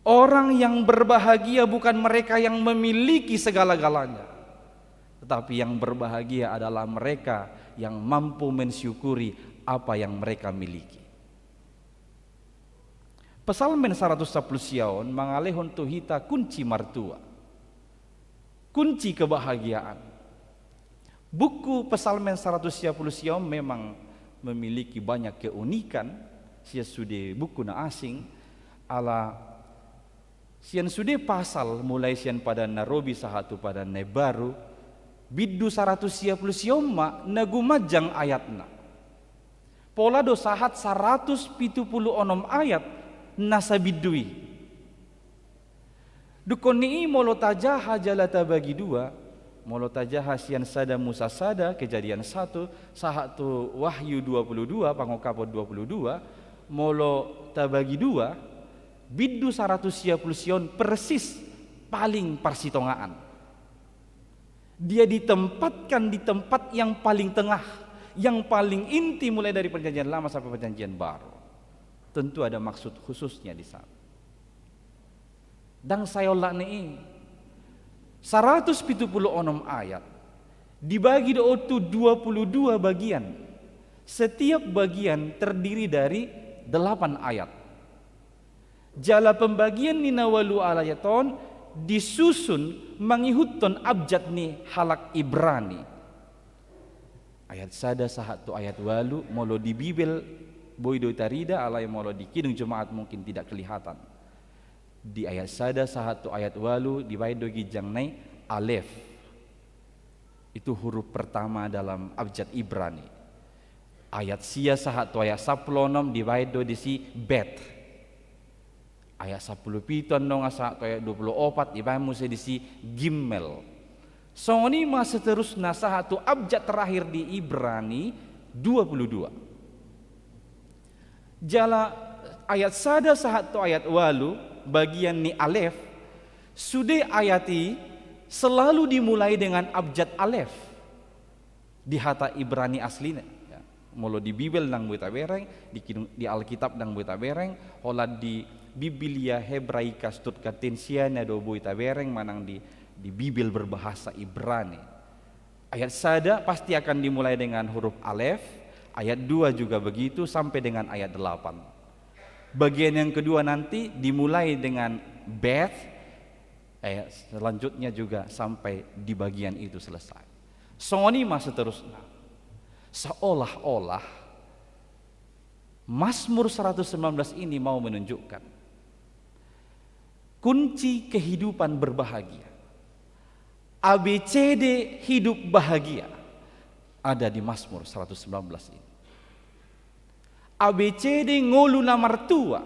Orang yang berbahagia bukan mereka yang memiliki segala-galanya, tetapi yang berbahagia adalah mereka yang mampu mensyukuri apa yang mereka miliki. Psalmen saratus sampulu sia on mangalehon tu hita kunci martua, kunci kebahagiaan. Buku Psalmen saratus sia pulu sia on memang memiliki banyak keunikan sian sude buku na asing, ala sian sude pasal mulai sian Padan na Robi sahat tu Padan na Imbaru, bindu saratus sia pulu sia on ma na gumanjang ayatna. Pola do sahat saratus pitu pulu onom ayat na sabindu i. Dungkon ni i molo tajaha jala tabagi dua, molo tajaha sian Sada Musa sada, Kejadian satu, sahat tu Wahyu dua pulu dua, Pangungkapon dua pulu dua, molo tabagi dua, bindu saratus sia pulu sia on persis paling parsitongaan. Dia ditempatkan di tempat yang paling tengah, yang paling inti, mulai dari Perjanjian Lama sampai Perjanjian Baru. Tentu ada maksud khususnya di sana. Ndang sai olat ni i. Saratus pitu pulu onom ayat dibagi do on tu dua pulu dua bagian. Setiap bagian terdiri dari delapan ayat. Jala pembagian ni na ualu ayat on disusun mangihuthon abjad ni halak Ibrani. Ayat sada sahat tu ayat ualu, molo di Bibel boi do tarida, alai molo di Kidung Jumaat mungkin tidak kelihatan. Di ayat sada sahat tu ayat ualu dibaen do ginjang na i Alef. Itu huruf pertama dalam abjad Ibrani. Ayat sia sahat tu ayat sampulu onom dibaen do disi Bet. Ayat sampulu pitu annon sahat tu ayat dua pulu opat dibaen muse disi Gimel. Songon i ma seterusna sahat tu abjad terakhir di Ibrani dua pulu dua. Jala ayat sada sahat tu ayat ualu, bagian ni Alef, sude ayat i selalu dimulai dengan abjad Alef di hata Ibrani aslina. Ya. Molo di Bibel ndang boi tabereng, di, kinu- di Alkitab ndang boi tabereng, holan di Biblia Hebraica Stuttgartensiana do boi tabereng manang di, di Bibel berbahasa Ibrani. Ayat sada pasti akan dimulai dengan huruf Alef, ayat dua juga begitu sampai dengan ayat delapan. Bagian yang kedua nanti dimulai dengan Bet, eh, selanjutnya juga sampai di bagian itu selesai. Songon i ma seterusna. Seolah-olah Mazmur seratus sembilan belas ini mau menunjukkan kunci kehidupan berbahagia. A B C D hidup bahagia ada di Mazmur seratus sembilan belas ini. A B C D ngolu na martua,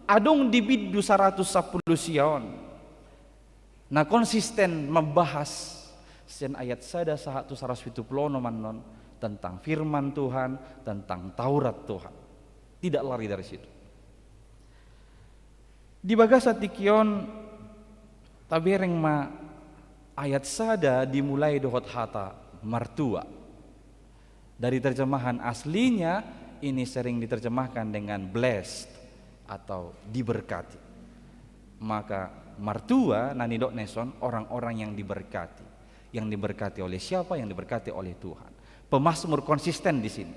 adong di bindu saratus sampulu sia on. Na konsisten mambahas sian ayat sada sahat tu saratus pitu pulu onom annon tentang firman Tuhan, tentang Taurat Tuhan. Tidak lari dari situ. Di bagasan tingki on tabereng ma ayat sada dimulai dohot hata martua. Dari terjemahan aslinya ini sering diterjemahkan dengan blessed atau diberkati. Maka martua na nidokna i son orang-orang yang diberkati. Yang diberkati oleh siapa? Yang diberkati oleh Tuhan. Pemazmur konsisten di sini.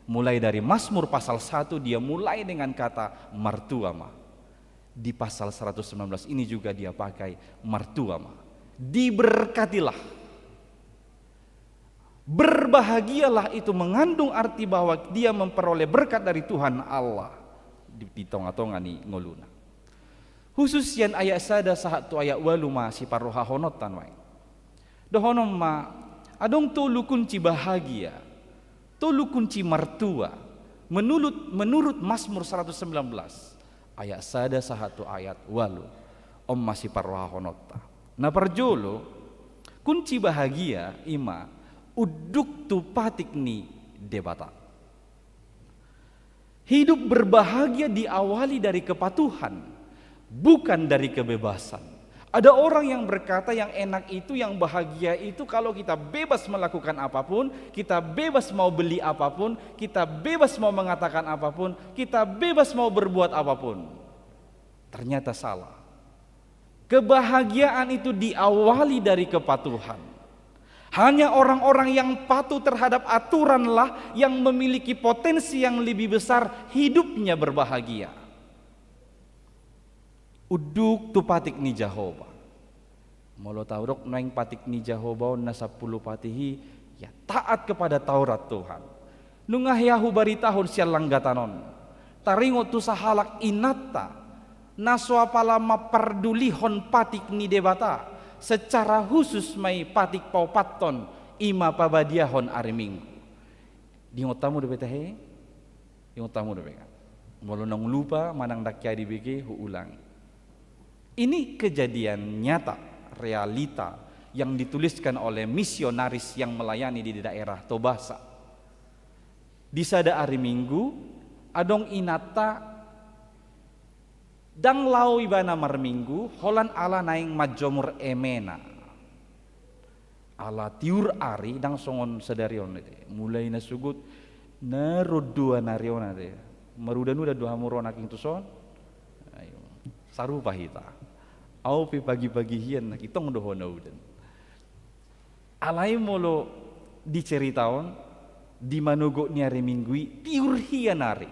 Mulai dari Mazmur pasal satu dia mulai dengan kata martua ma. Di pasal seratus sembilan belas ini juga dia pakai martua ma. Diberkatilah. Berbahagialah itu mengandung arti bahwa dia memperoleh berkat dari Tuhan Allah di, di tonga-tonga ni ngoluna. Khusus sian ayat sada sahat tu ayat ualu ma siparrohahononta nuaeng. Dohonon ma, adong tolu kunci bahagia, tolu kunci martua, menurut, menurut Mazmur seratus sembilan belas, ayat sada sahat tu ayat ualu, on ma siparrohahononta. Na parjolo, kunci bahagia i ma unduk tu patik ni Debata. Hidup berbahagia diawali dari kepatuhan, bukan dari kebebasan. Ada orang yang berkata, yang enak itu, yang bahagia itu kalau kita bebas melakukan apapun, kita bebas mau beli apapun, kita bebas mau mengatakan apapun, kita bebas mau berbuat apapun. Ternyata salah. Kebahagiaan itu diawali dari kepatuhan. Hanya orang-orang yang patuh terhadap aturanlah yang memiliki potensi yang lebih besar hidupnya berbahagia. Unduk tu patik ni Jahowa. Molo taudok nuaeng patik ni Jahowa on na sampulu patik i, ya taat kepada Taurat Tuhan. Nunga hea hubaritahon sian langgatan on. Taringot tu sahalak inanta, na so apala mampardulihon patik ni Debata, secara khusus ma i patik paopathon, i ma pabadiahon ari Minggu. Diingot hamu dope tahe? Ingot hamu dope kan? Molo naung lupa, manang ndang hea dibege, huulangi. Ini kejadian nyata, realita yang dituliskan oleh misionaris yang melayani di daerah Tobasa. Di sada ari Minggu, adong inanta ndang laho ibana marminggu, holan ala naeng manjomur emena. Ala tiur ari, ndang songon sadari on, ate. Mulai na sogot, na ro do an ari on, ate. Marudan-udan do hamu ro nangkin tuson? Ayo. Sarupa hita. Au pe pagi-pagi hian, nangkin tong do ho na udan. Alai molo di cerita on, di manogot ni ari Minggu i, tiur hian ari.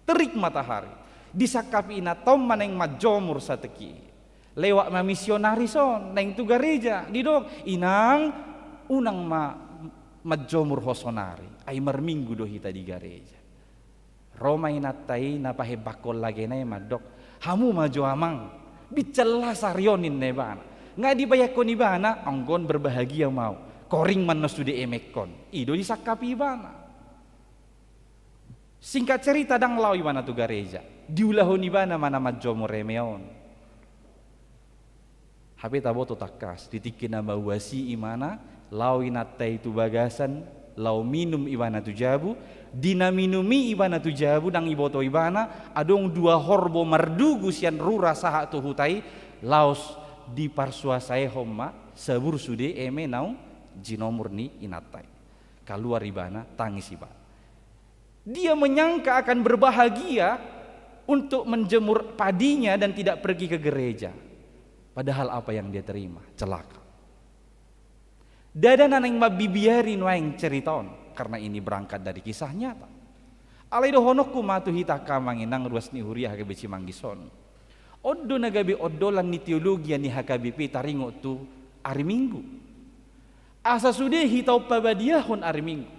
Terik matahari. Disangkapi inanta on ma naeng manjomur satingki i. Lewat ma misionaris on, naeng tu gareja, didok, "Inang, unang ma manjomur ho sonari, ai marminggu do hita di gareja." Ro ma inanta i na pahembangkon lagena i mandok, "Hamu ma jo amang, bincang las ari on," ninna ibana. Nga dibayangkon ibana, "Anggo on berbahagia ma au, koring ma annon sude emengkon." I do disangkapi ibana. Singkat cerita, ndang laho ibana tu gareja. Diulahon ibana ma na manjomur eme on. Hape taboto tangkas, di tingki na mauas i ibana, laho inanta i tu bagasan, laho minum ibana tu jabu, di na minum i ibana tu jabu, ndang diboto ibana, adong dua horbo mardugu sian rura sahat tu huta i, laos diparsuasaehon ma, sabur sude eme naung jinomur ni inanta i. Kaluar ibana, tangis ibana. Dia menyangka akan berbahagia untuk menjemur padinya dan tidak pergi ke gereja. Padahal apa yang dia terima? Celaka. Ndada na naeng mambibiari nuaeng cerita on, karena ini berangkat dari kisah nyata. Alai dohononku ma tu hita angka amang inang ruas ni huria H K B P Cimanggis on. On do na gabe ondolan ni teologia ni H K B P taringot tu ari Minggu. Asa sude hita umpabadiahon ari Minggu.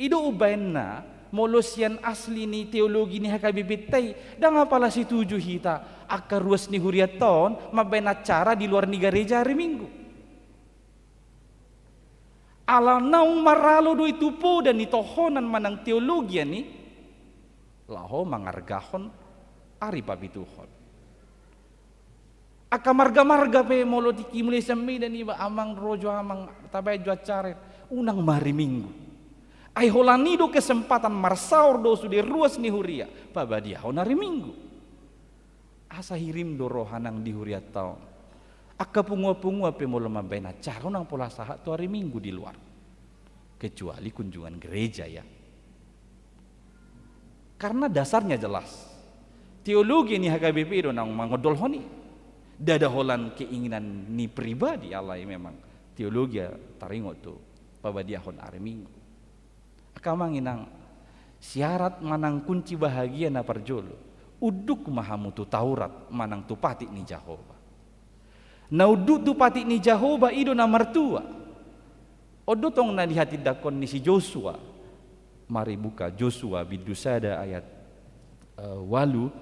I do umbaenna, molo sian asli ni teologi ni H K B P ta i, ndang apala setuju hita, angka ruas ni hurianta on, mambaen acara di luar ni gareja ari Minggu. Ala naung maralo do i tu poda ni tohonan manang teologia ni laho mangargahon ari papituhon. Angka marga-marga pe molo tingki mulai sian Medan iba, amang rojo, amang tabaen jo acara, unang ma ari Minggu. Ai holan i do kesempatan marsaor do sude ruas ni huria, pabadiahon ari Minggu. Asa hirim do roha nang di hurianta on. Angka punguan-punguan pe molo mambaen acara, unang pola sahat tu ari Minggu di luar. Kecuali kunjungan gereja, ya. Karena dasarnya jelas. Teologi ni H K B P do naung mangondolhon i. Ndada holan keinginan ni pribadi, alai memang teologi taringot tu pabadiahon ari Minggu. Angka amang inang, syarat manang kunci bahagia na parjolo, unduk ma hamu tu Taurat manang tu patik ni Jahowa. Na unduk tu patik ni Jahowa i do na martua. On do tong na dihatindangkon ni si Josua. Mari buka Josua bindu sada ayat, eh, ualu.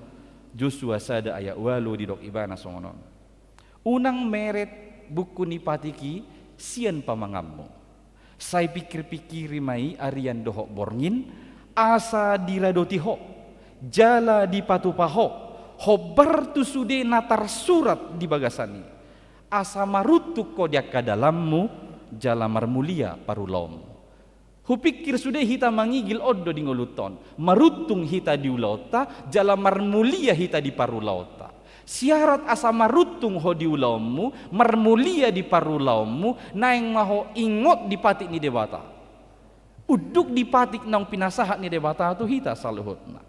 Josua sada ayat ualu, didok ibana songon on: Unang meret buku ni patik i sian pamanganmu. Sai pingkir-pingkiri ma i arian dohot borngin, asa diradoti ho, jala dipatupa ho, hombar tu sude na tarsurat di bagasan i. Asa maruntung ho di angka dalanmu, jala marmulia parulaonmu. Hupingkir sude hita mangigil on do di ngolunta on. Maruntung hita di ulaonta, jala marmulia hita di parulaonta. Syarat asa maruntung ho di ulaonmu, marmulia di parulaonmu, naeng ma ho ingot di patik ni Debata. Unduk di patik naung pinasahat ni Debata tu hita saluhutna.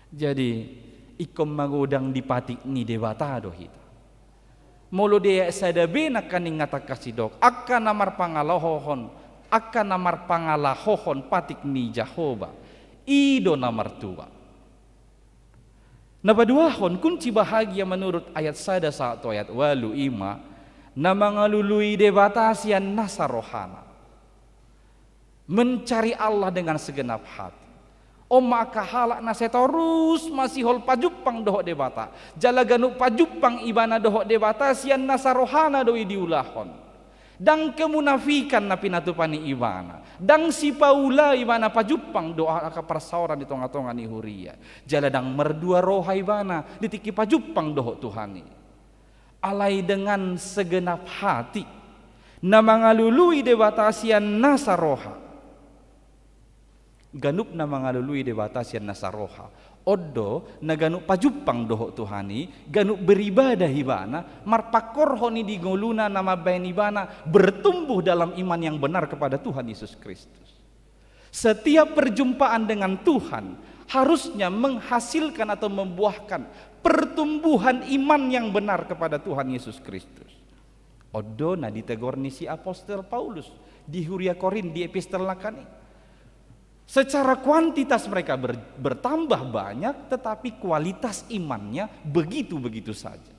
Jadi, ingkon magodang di patik ni Debata do hita. Molo di ayat sada be nangkaning nangkin tasidok, angka na marpangalahohon, angka na marpangalahohon patik ni Jahowa, i do na martua. Na paduahon, kunci bahagia menurut ayat sada sahat tu ayat ualu i ma, na mangalului Debata sian nasa rohana. Mencari Allah dengan segenap hati. On ma angka halak na sai torus masihol pajumpang dohot Debata. Jala ganup pajumpang ibana dohot Debata sian nasa rohana do i diulahon. Ndang kemunafikan na pinatupa ni ibana. Ndang sipaula ibana pajumpang dohot angka parsaoran di tonga-tonga ni huria. Jala ndang mardua roha ibana di tingki pajumpang dohot Tuhan i. Alai dengan segenap hati, na mangalului Debata sian nasa roha. Ganup na mangalului Debata sian nasa roha, on do na ganup pajumpang dohot Tuhan i, ganup beribadah ibana, marpangkorhon i di ngoluna na mambaen ibana bertumbuh dalam iman yang benar kepada Tuhan Yesus Kristus. Setiap perjumpaan dengan Tuhan harusnya menghasilkan atau membuahkan pertumbuhan iman yang benar kepada Tuhan Yesus Kristus. On do na ditegor ni si Apostel Paulus di huria Korint di epistel nangkaning. Secara kuantitas mereka ber-, bertambah banyak, tetapi kualitas imannya begitu-begitu saja.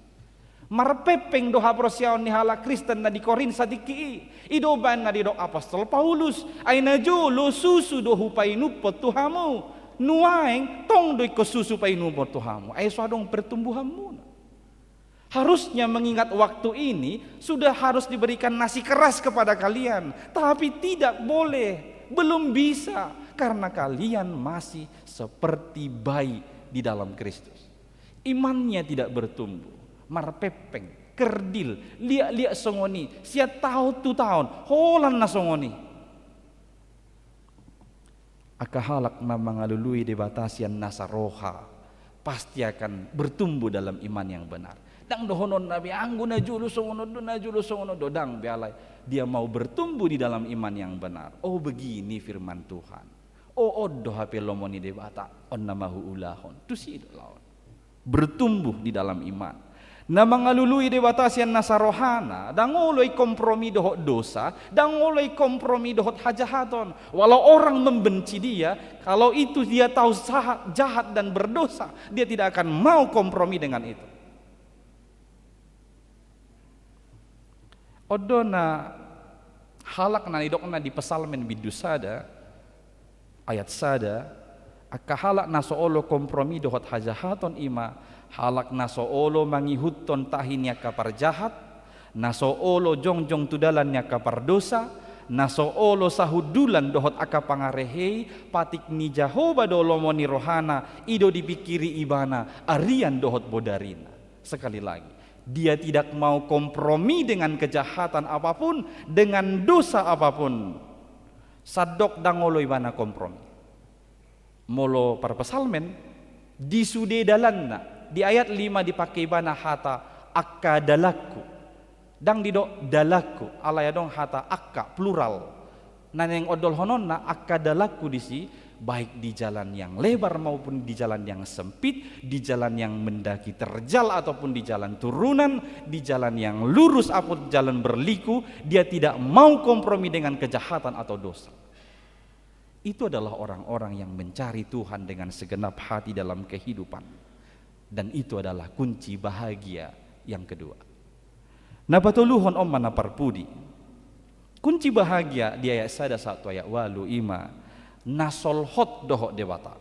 Marpengpeng do haporseaon ni halak Kristen na di Korint satingki i. I do umbahen na didok Apostel Paulus, ai najolo susu do hupainuphon tu hamu. Nuaeng tong do ingkon susu painumhon tu hamu, ai so adong pertumbuhanmuna. Harusnya mengingat waktu ini sudah harus diberikan nasi keras kepada kalian, tapi tidak boleh, belum bisa, karena kalian masih seperti bayi di dalam Kristus. Imannya tidak bertumbuh, marpengpeng, kerdil, liak-liak songon i, sian taon tu taon, holan na songon i. Angka halak na mangalului Debata sian nasa roha pasti akan bertumbuh dalam iman yang benar. Ndang dohononna be, anggo najolo songon on do, najolo songon on do, ndang be, alai dia mau bertumbuh di dalam iman yang benar. Oh, begini firman Tuhan. Oh, on do hape lomo ni Debata, on na ma huulahon. Tusi do laon. Bertumbuh di dalam iman. Na mangalului Debata sian nasa rohana, ndang olo i kompromi dohot dosa, ndang olo i kompromi dohot hajahaton. Walau orang membenci dia, kalau itu dia tahu saha-, jahat dan berdosa, dia tidak akan mau kompromi dengan itu. On do na halak na nidokna di Psalmen bindu sada, ayat sada, angka halak na so olo kompromi dohot hajahaton i ma halak na so olo mangihuthon tahi ni angka parjahat, na so olo jongjong tu dalan ni angka pardosa, Na so olo sahundulan dohot angka pangarehei, patik ni Jahowa do lomo ni rohana, i do dipingkiri ibana arian dohot bodarina. Sekali lagi, dia tidak mau kompromi dengan kejahatan apapun, dengan dosa apapun. Sandok ndang olo ibana kompromi. Molo parpsalmen, di sude dalanna, di ayat lima dipake ibana hata angka dalanku. Ndang didok dalanku, alai adong hata angka, plural. Na naeng ondolhononna angka dalanku disi, baik di jalan yang lebar maupun di jalan yang sempit, di jalan yang mendaki terjal ataupun di jalan turunan, di jalan yang lurus ataupun jalan berliku, dia tidak mau kompromi dengan kejahatan atau dosa. Itu adalah orang-orang yang mencari Tuhan dengan segenap hati dalam kehidupan. Dan itu adalah kunci bahagia yang kedua. Na patoluhon on ma na parpudi. Kunci bahagia di ayat sada sahat tu ayat ualu i ma na solhot dohot Debata.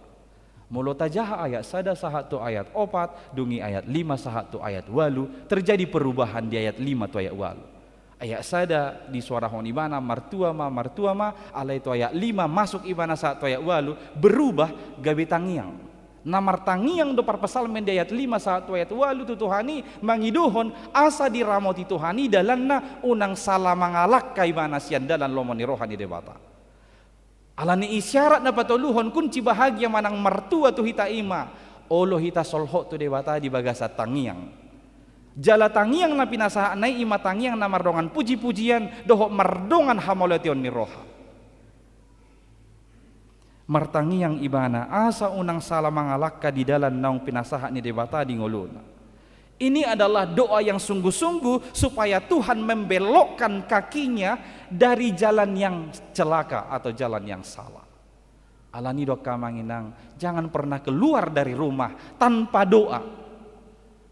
Molo tajaha ayat sada sahat tu ayat opat, dung i ayat lima sahat tu ayat ualu, terjadi perubahan di ayat lima tu ayat ualu. Ayat sada disuarahon ibana, martua ma, martua ma, alai tu ayat lima masuk ibana sahat tu ayat ualu, berubah gabe tangiang. Na martangiang do parpsalmen di ayat lima sahat tu ayat ualu tu Tuhan i, mangidohon asa diramoti Tuhan i dalanna, unang sala mangalangka ibana sian dalan lomo ni roha ni Debata. Alani i syarat na patoluhon kunci bahagia manang martua tu hita i ma, olo hita solhot tu Debata di bagasan tangiang. Jala tangiang na pinasahatna i i ma tangiang na mardongan puji-pujian dohot mardongan hamauliateon ni roha. Martangiang ibana asa unang sala mangalangka di dalan naung pinasahat ni Debata di ngoluna. Ini adalah doa yang sungguh-sungguh supaya Tuhan membelokkan kakinya dari jalan yang celaka atau jalan yang salah. Alani i do angka amang inang, jangan pernah keluar dari rumah tanpa doa.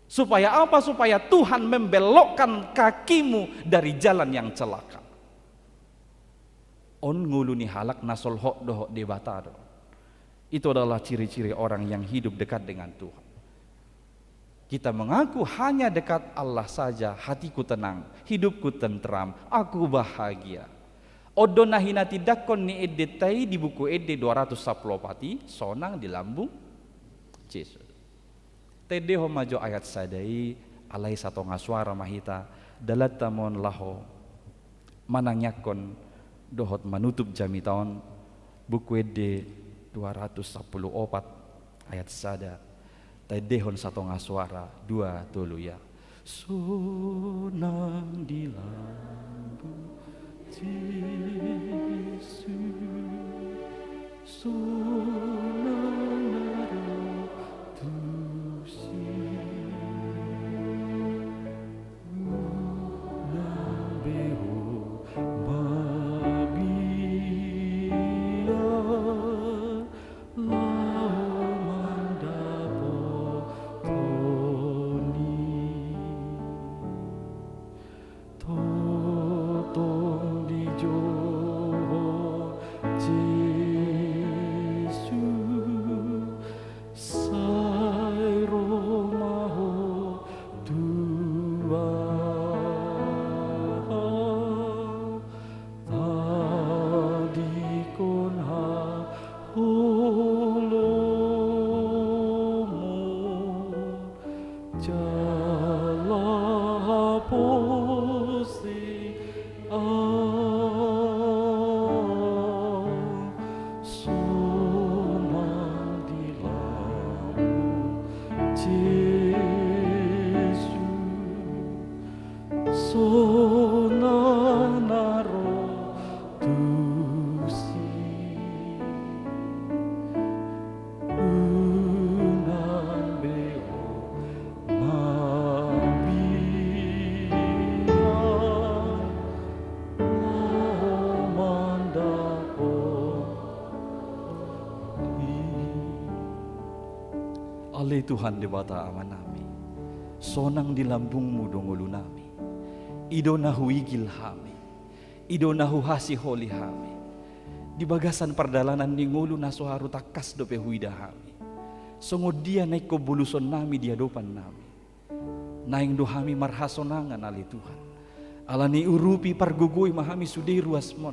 Supaya apa? Supaya Tuhan membelokkan kakimu dari jalan yang celaka. On ngolu ni halak na solhot dohot Debata do. Itu adalah ciri-ciri orang yang hidup dekat dengan Tuhan. Kita mengaku hanya dekat Allah saja, hatiku tenang, hidupku tentram, aku bahagia. On do na hinatindangkon ni endenta i di buku ende dua ratus sampulu opat i, sonang di lambung Jesus. Taendehon ma jo ayat sada i, alai satonga suara ma hita, dalanta ma on laho manangiangkon dohot manutup jamita on, buku ende dua ratus sampulu opat ayat sada, taendehon satonga suara, dua, tolu, ya. Sonang di lambung Jesus, sonang na ro tusi. Unang be ho mabiar laho mandapothon i. Tongtong dijou ho Jesus, sai ro ma ho tu ahu, tadingkon haholomon, jala haposeon. Sonang di lambung Jesus, sonang na ro tusi. Unang be ho mabiar laho mandapothon i. Ale Tuhan Debata Amanami, sonang di lambungmu do ngolunami. I do na huigil hami, i do na huhasiholi hami. Di bagasan pardalanan ni ngolu na so haru tangkas dope huida hami songon dia na ingkon bolusonnami di adopannami. Naeng do hami marhasonangan ale Tuhan. Alani urupi, pargogoi ma hami sude ruasmon,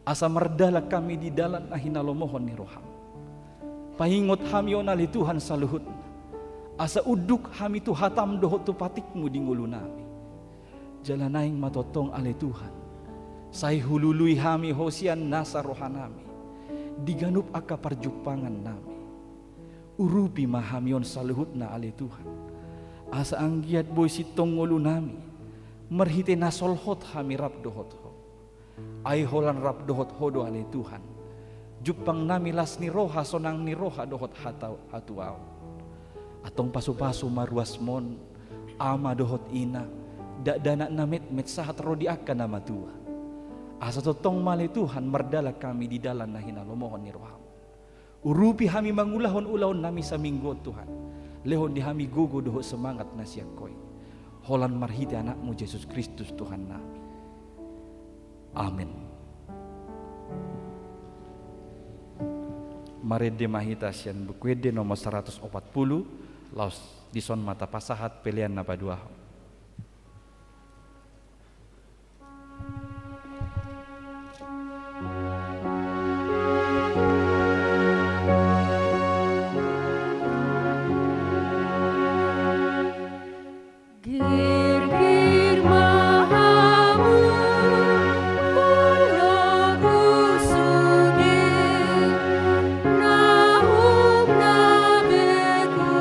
asa mardalan hami di dalan na hinalomohon ni roham. Paingot hami on ale Tuhan saluhutna, asa unduk hami tu hatam dohot tu patikmu di ngolunami. Jala naeng ma tongtong ale Tuhan, sai hulului hami ho sian nasa rohanami di ganup angka parjumpangannami. Urupi ma hami on saluhutna ale Tuhan, asa anggiat boi sintong ngolunami marhite na solhot hami rap dohot ho. Ai holan rap dohot ho do ale Tuhan jumpangnami las ni roha, sonang ni roha dohot hata hatuaon. Antong pasupasu ma ruasmon, ama dohot ina, dakdanak na metmet sahat ro di angka na matua. Asa tongtong ma ale Tuhan mardalan hami di dalan na hinalomohon ni roham. Urupi hami mangulahon ulaonnami saminggu on Tuhan. Lehon di hami gogo dohot semangat na sian ho i. Holan marhite Anakmu Jesus Kristus Tuhannami. Amen. Marende ma hita sian Buku Ende nomor saratus opat pulu, laos dison ma tapasahat pelean na paduahon. Girgir ma hamu molo husuge naung na begu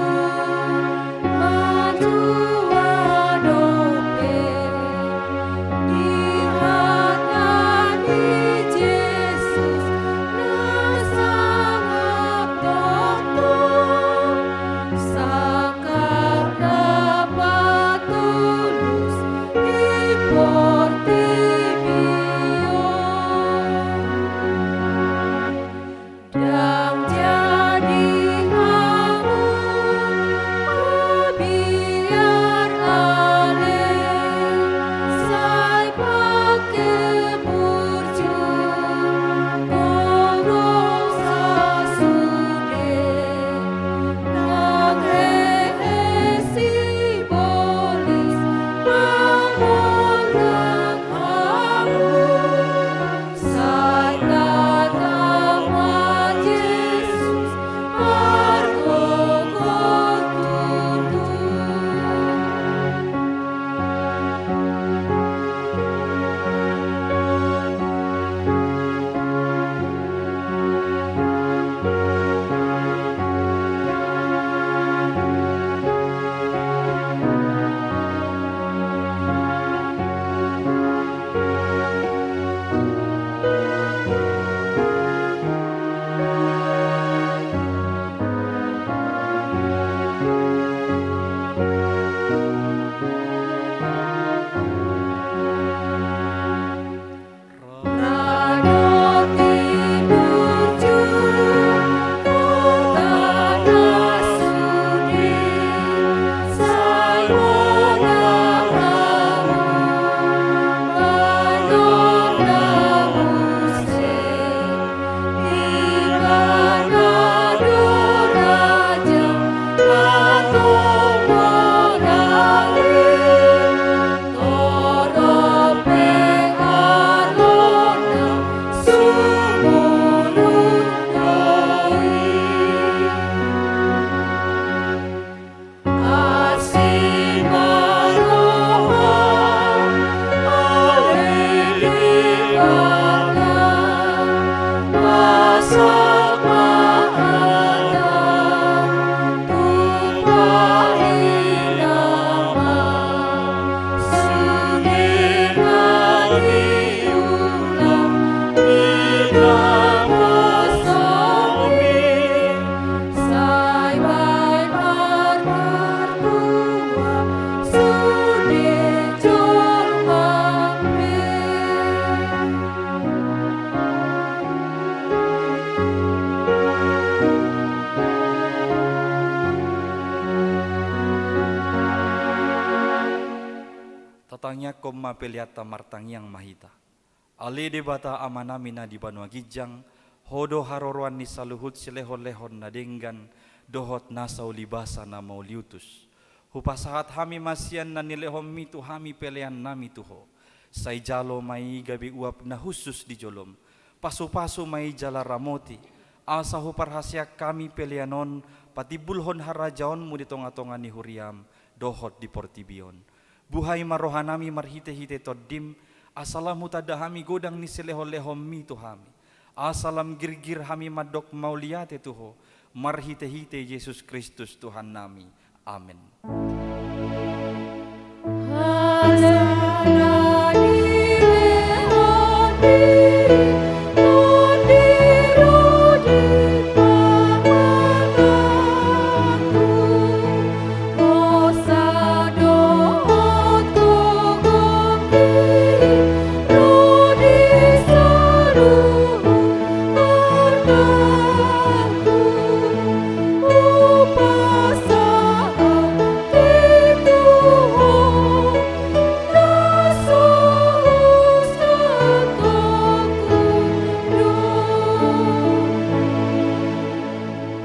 matua dope di hata ni Jesus na sangap tongtong. Sangkap na patulus di portibi on. Ndang jadi hamu mabiar ale, sai pangke burju gogo sasude. Nang hehe sibolis mangornang hamu, sai tatap ma Jesus margogo tutu. Tatangiangkon ma peleanta. Martangiang ma hita. Ale Debata Amanami na di banua ginjang, Ho do haroroan ni saluhut silehonlehon na denggan dohot nasa ulibasa na mauliutus. Hupasahat hami ma sian na nilehonmi tu hami peleannami tu Ho, Sai jalo ma i gabe uap na hushus di jolom. Pasupasu ma i jala ramoti, asa huparhaseang hami pelean on patimbulhon harajaonmu di tongatonga ni huriam dohot di portibi on. Buhai ma rohanami marhitehite Tondim, asa lam hutanda hami godang ni silehonlehonmi tu hami, asa lam girgir hami mandok mauliate tu Ho, marhitehite Jesus Kristus Tuhannami. Amen.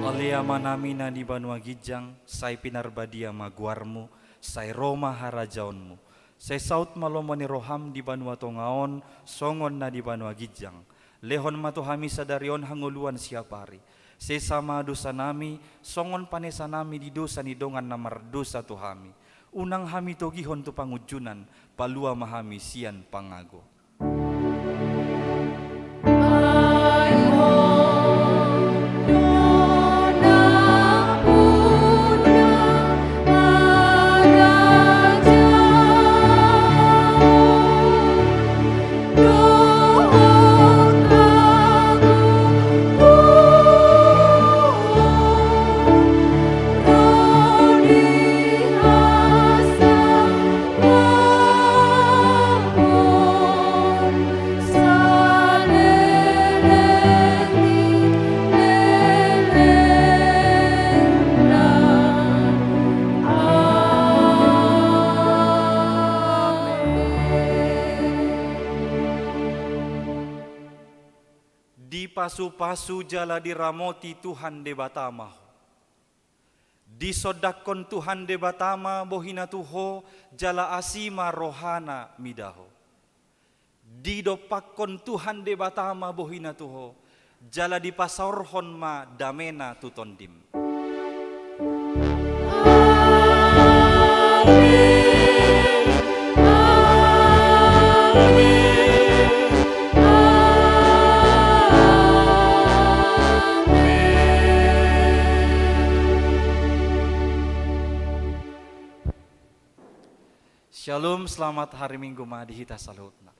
Ale Amanami na di banua ginjang, sai pinarbadia ma goarmu, sai ro ma harajaonmu, sai saut ma lomo ni roham di banua tonga on, songon na di banua ginjang. Lehon ma tu hami sadari on hangoluan siapari. Sesa ma dosanami, songon panesanami di dosa ni dongan na mardosa tu hami. Unang hami togihon tu pangunjunan, palua ma hami sian pangago. Dipasupasu jala diramoti Tuhan Debata ma ho. Disondangkon Tuhan Debata ma bohina tu ho, jala asi ma rohana mida ho. Didompakkon Tuhan Debata ma bohina tu ho, jala dipasaorhon ma damena tu tondim. Shalom, selamat hari Minggu ma di hita saluhutna.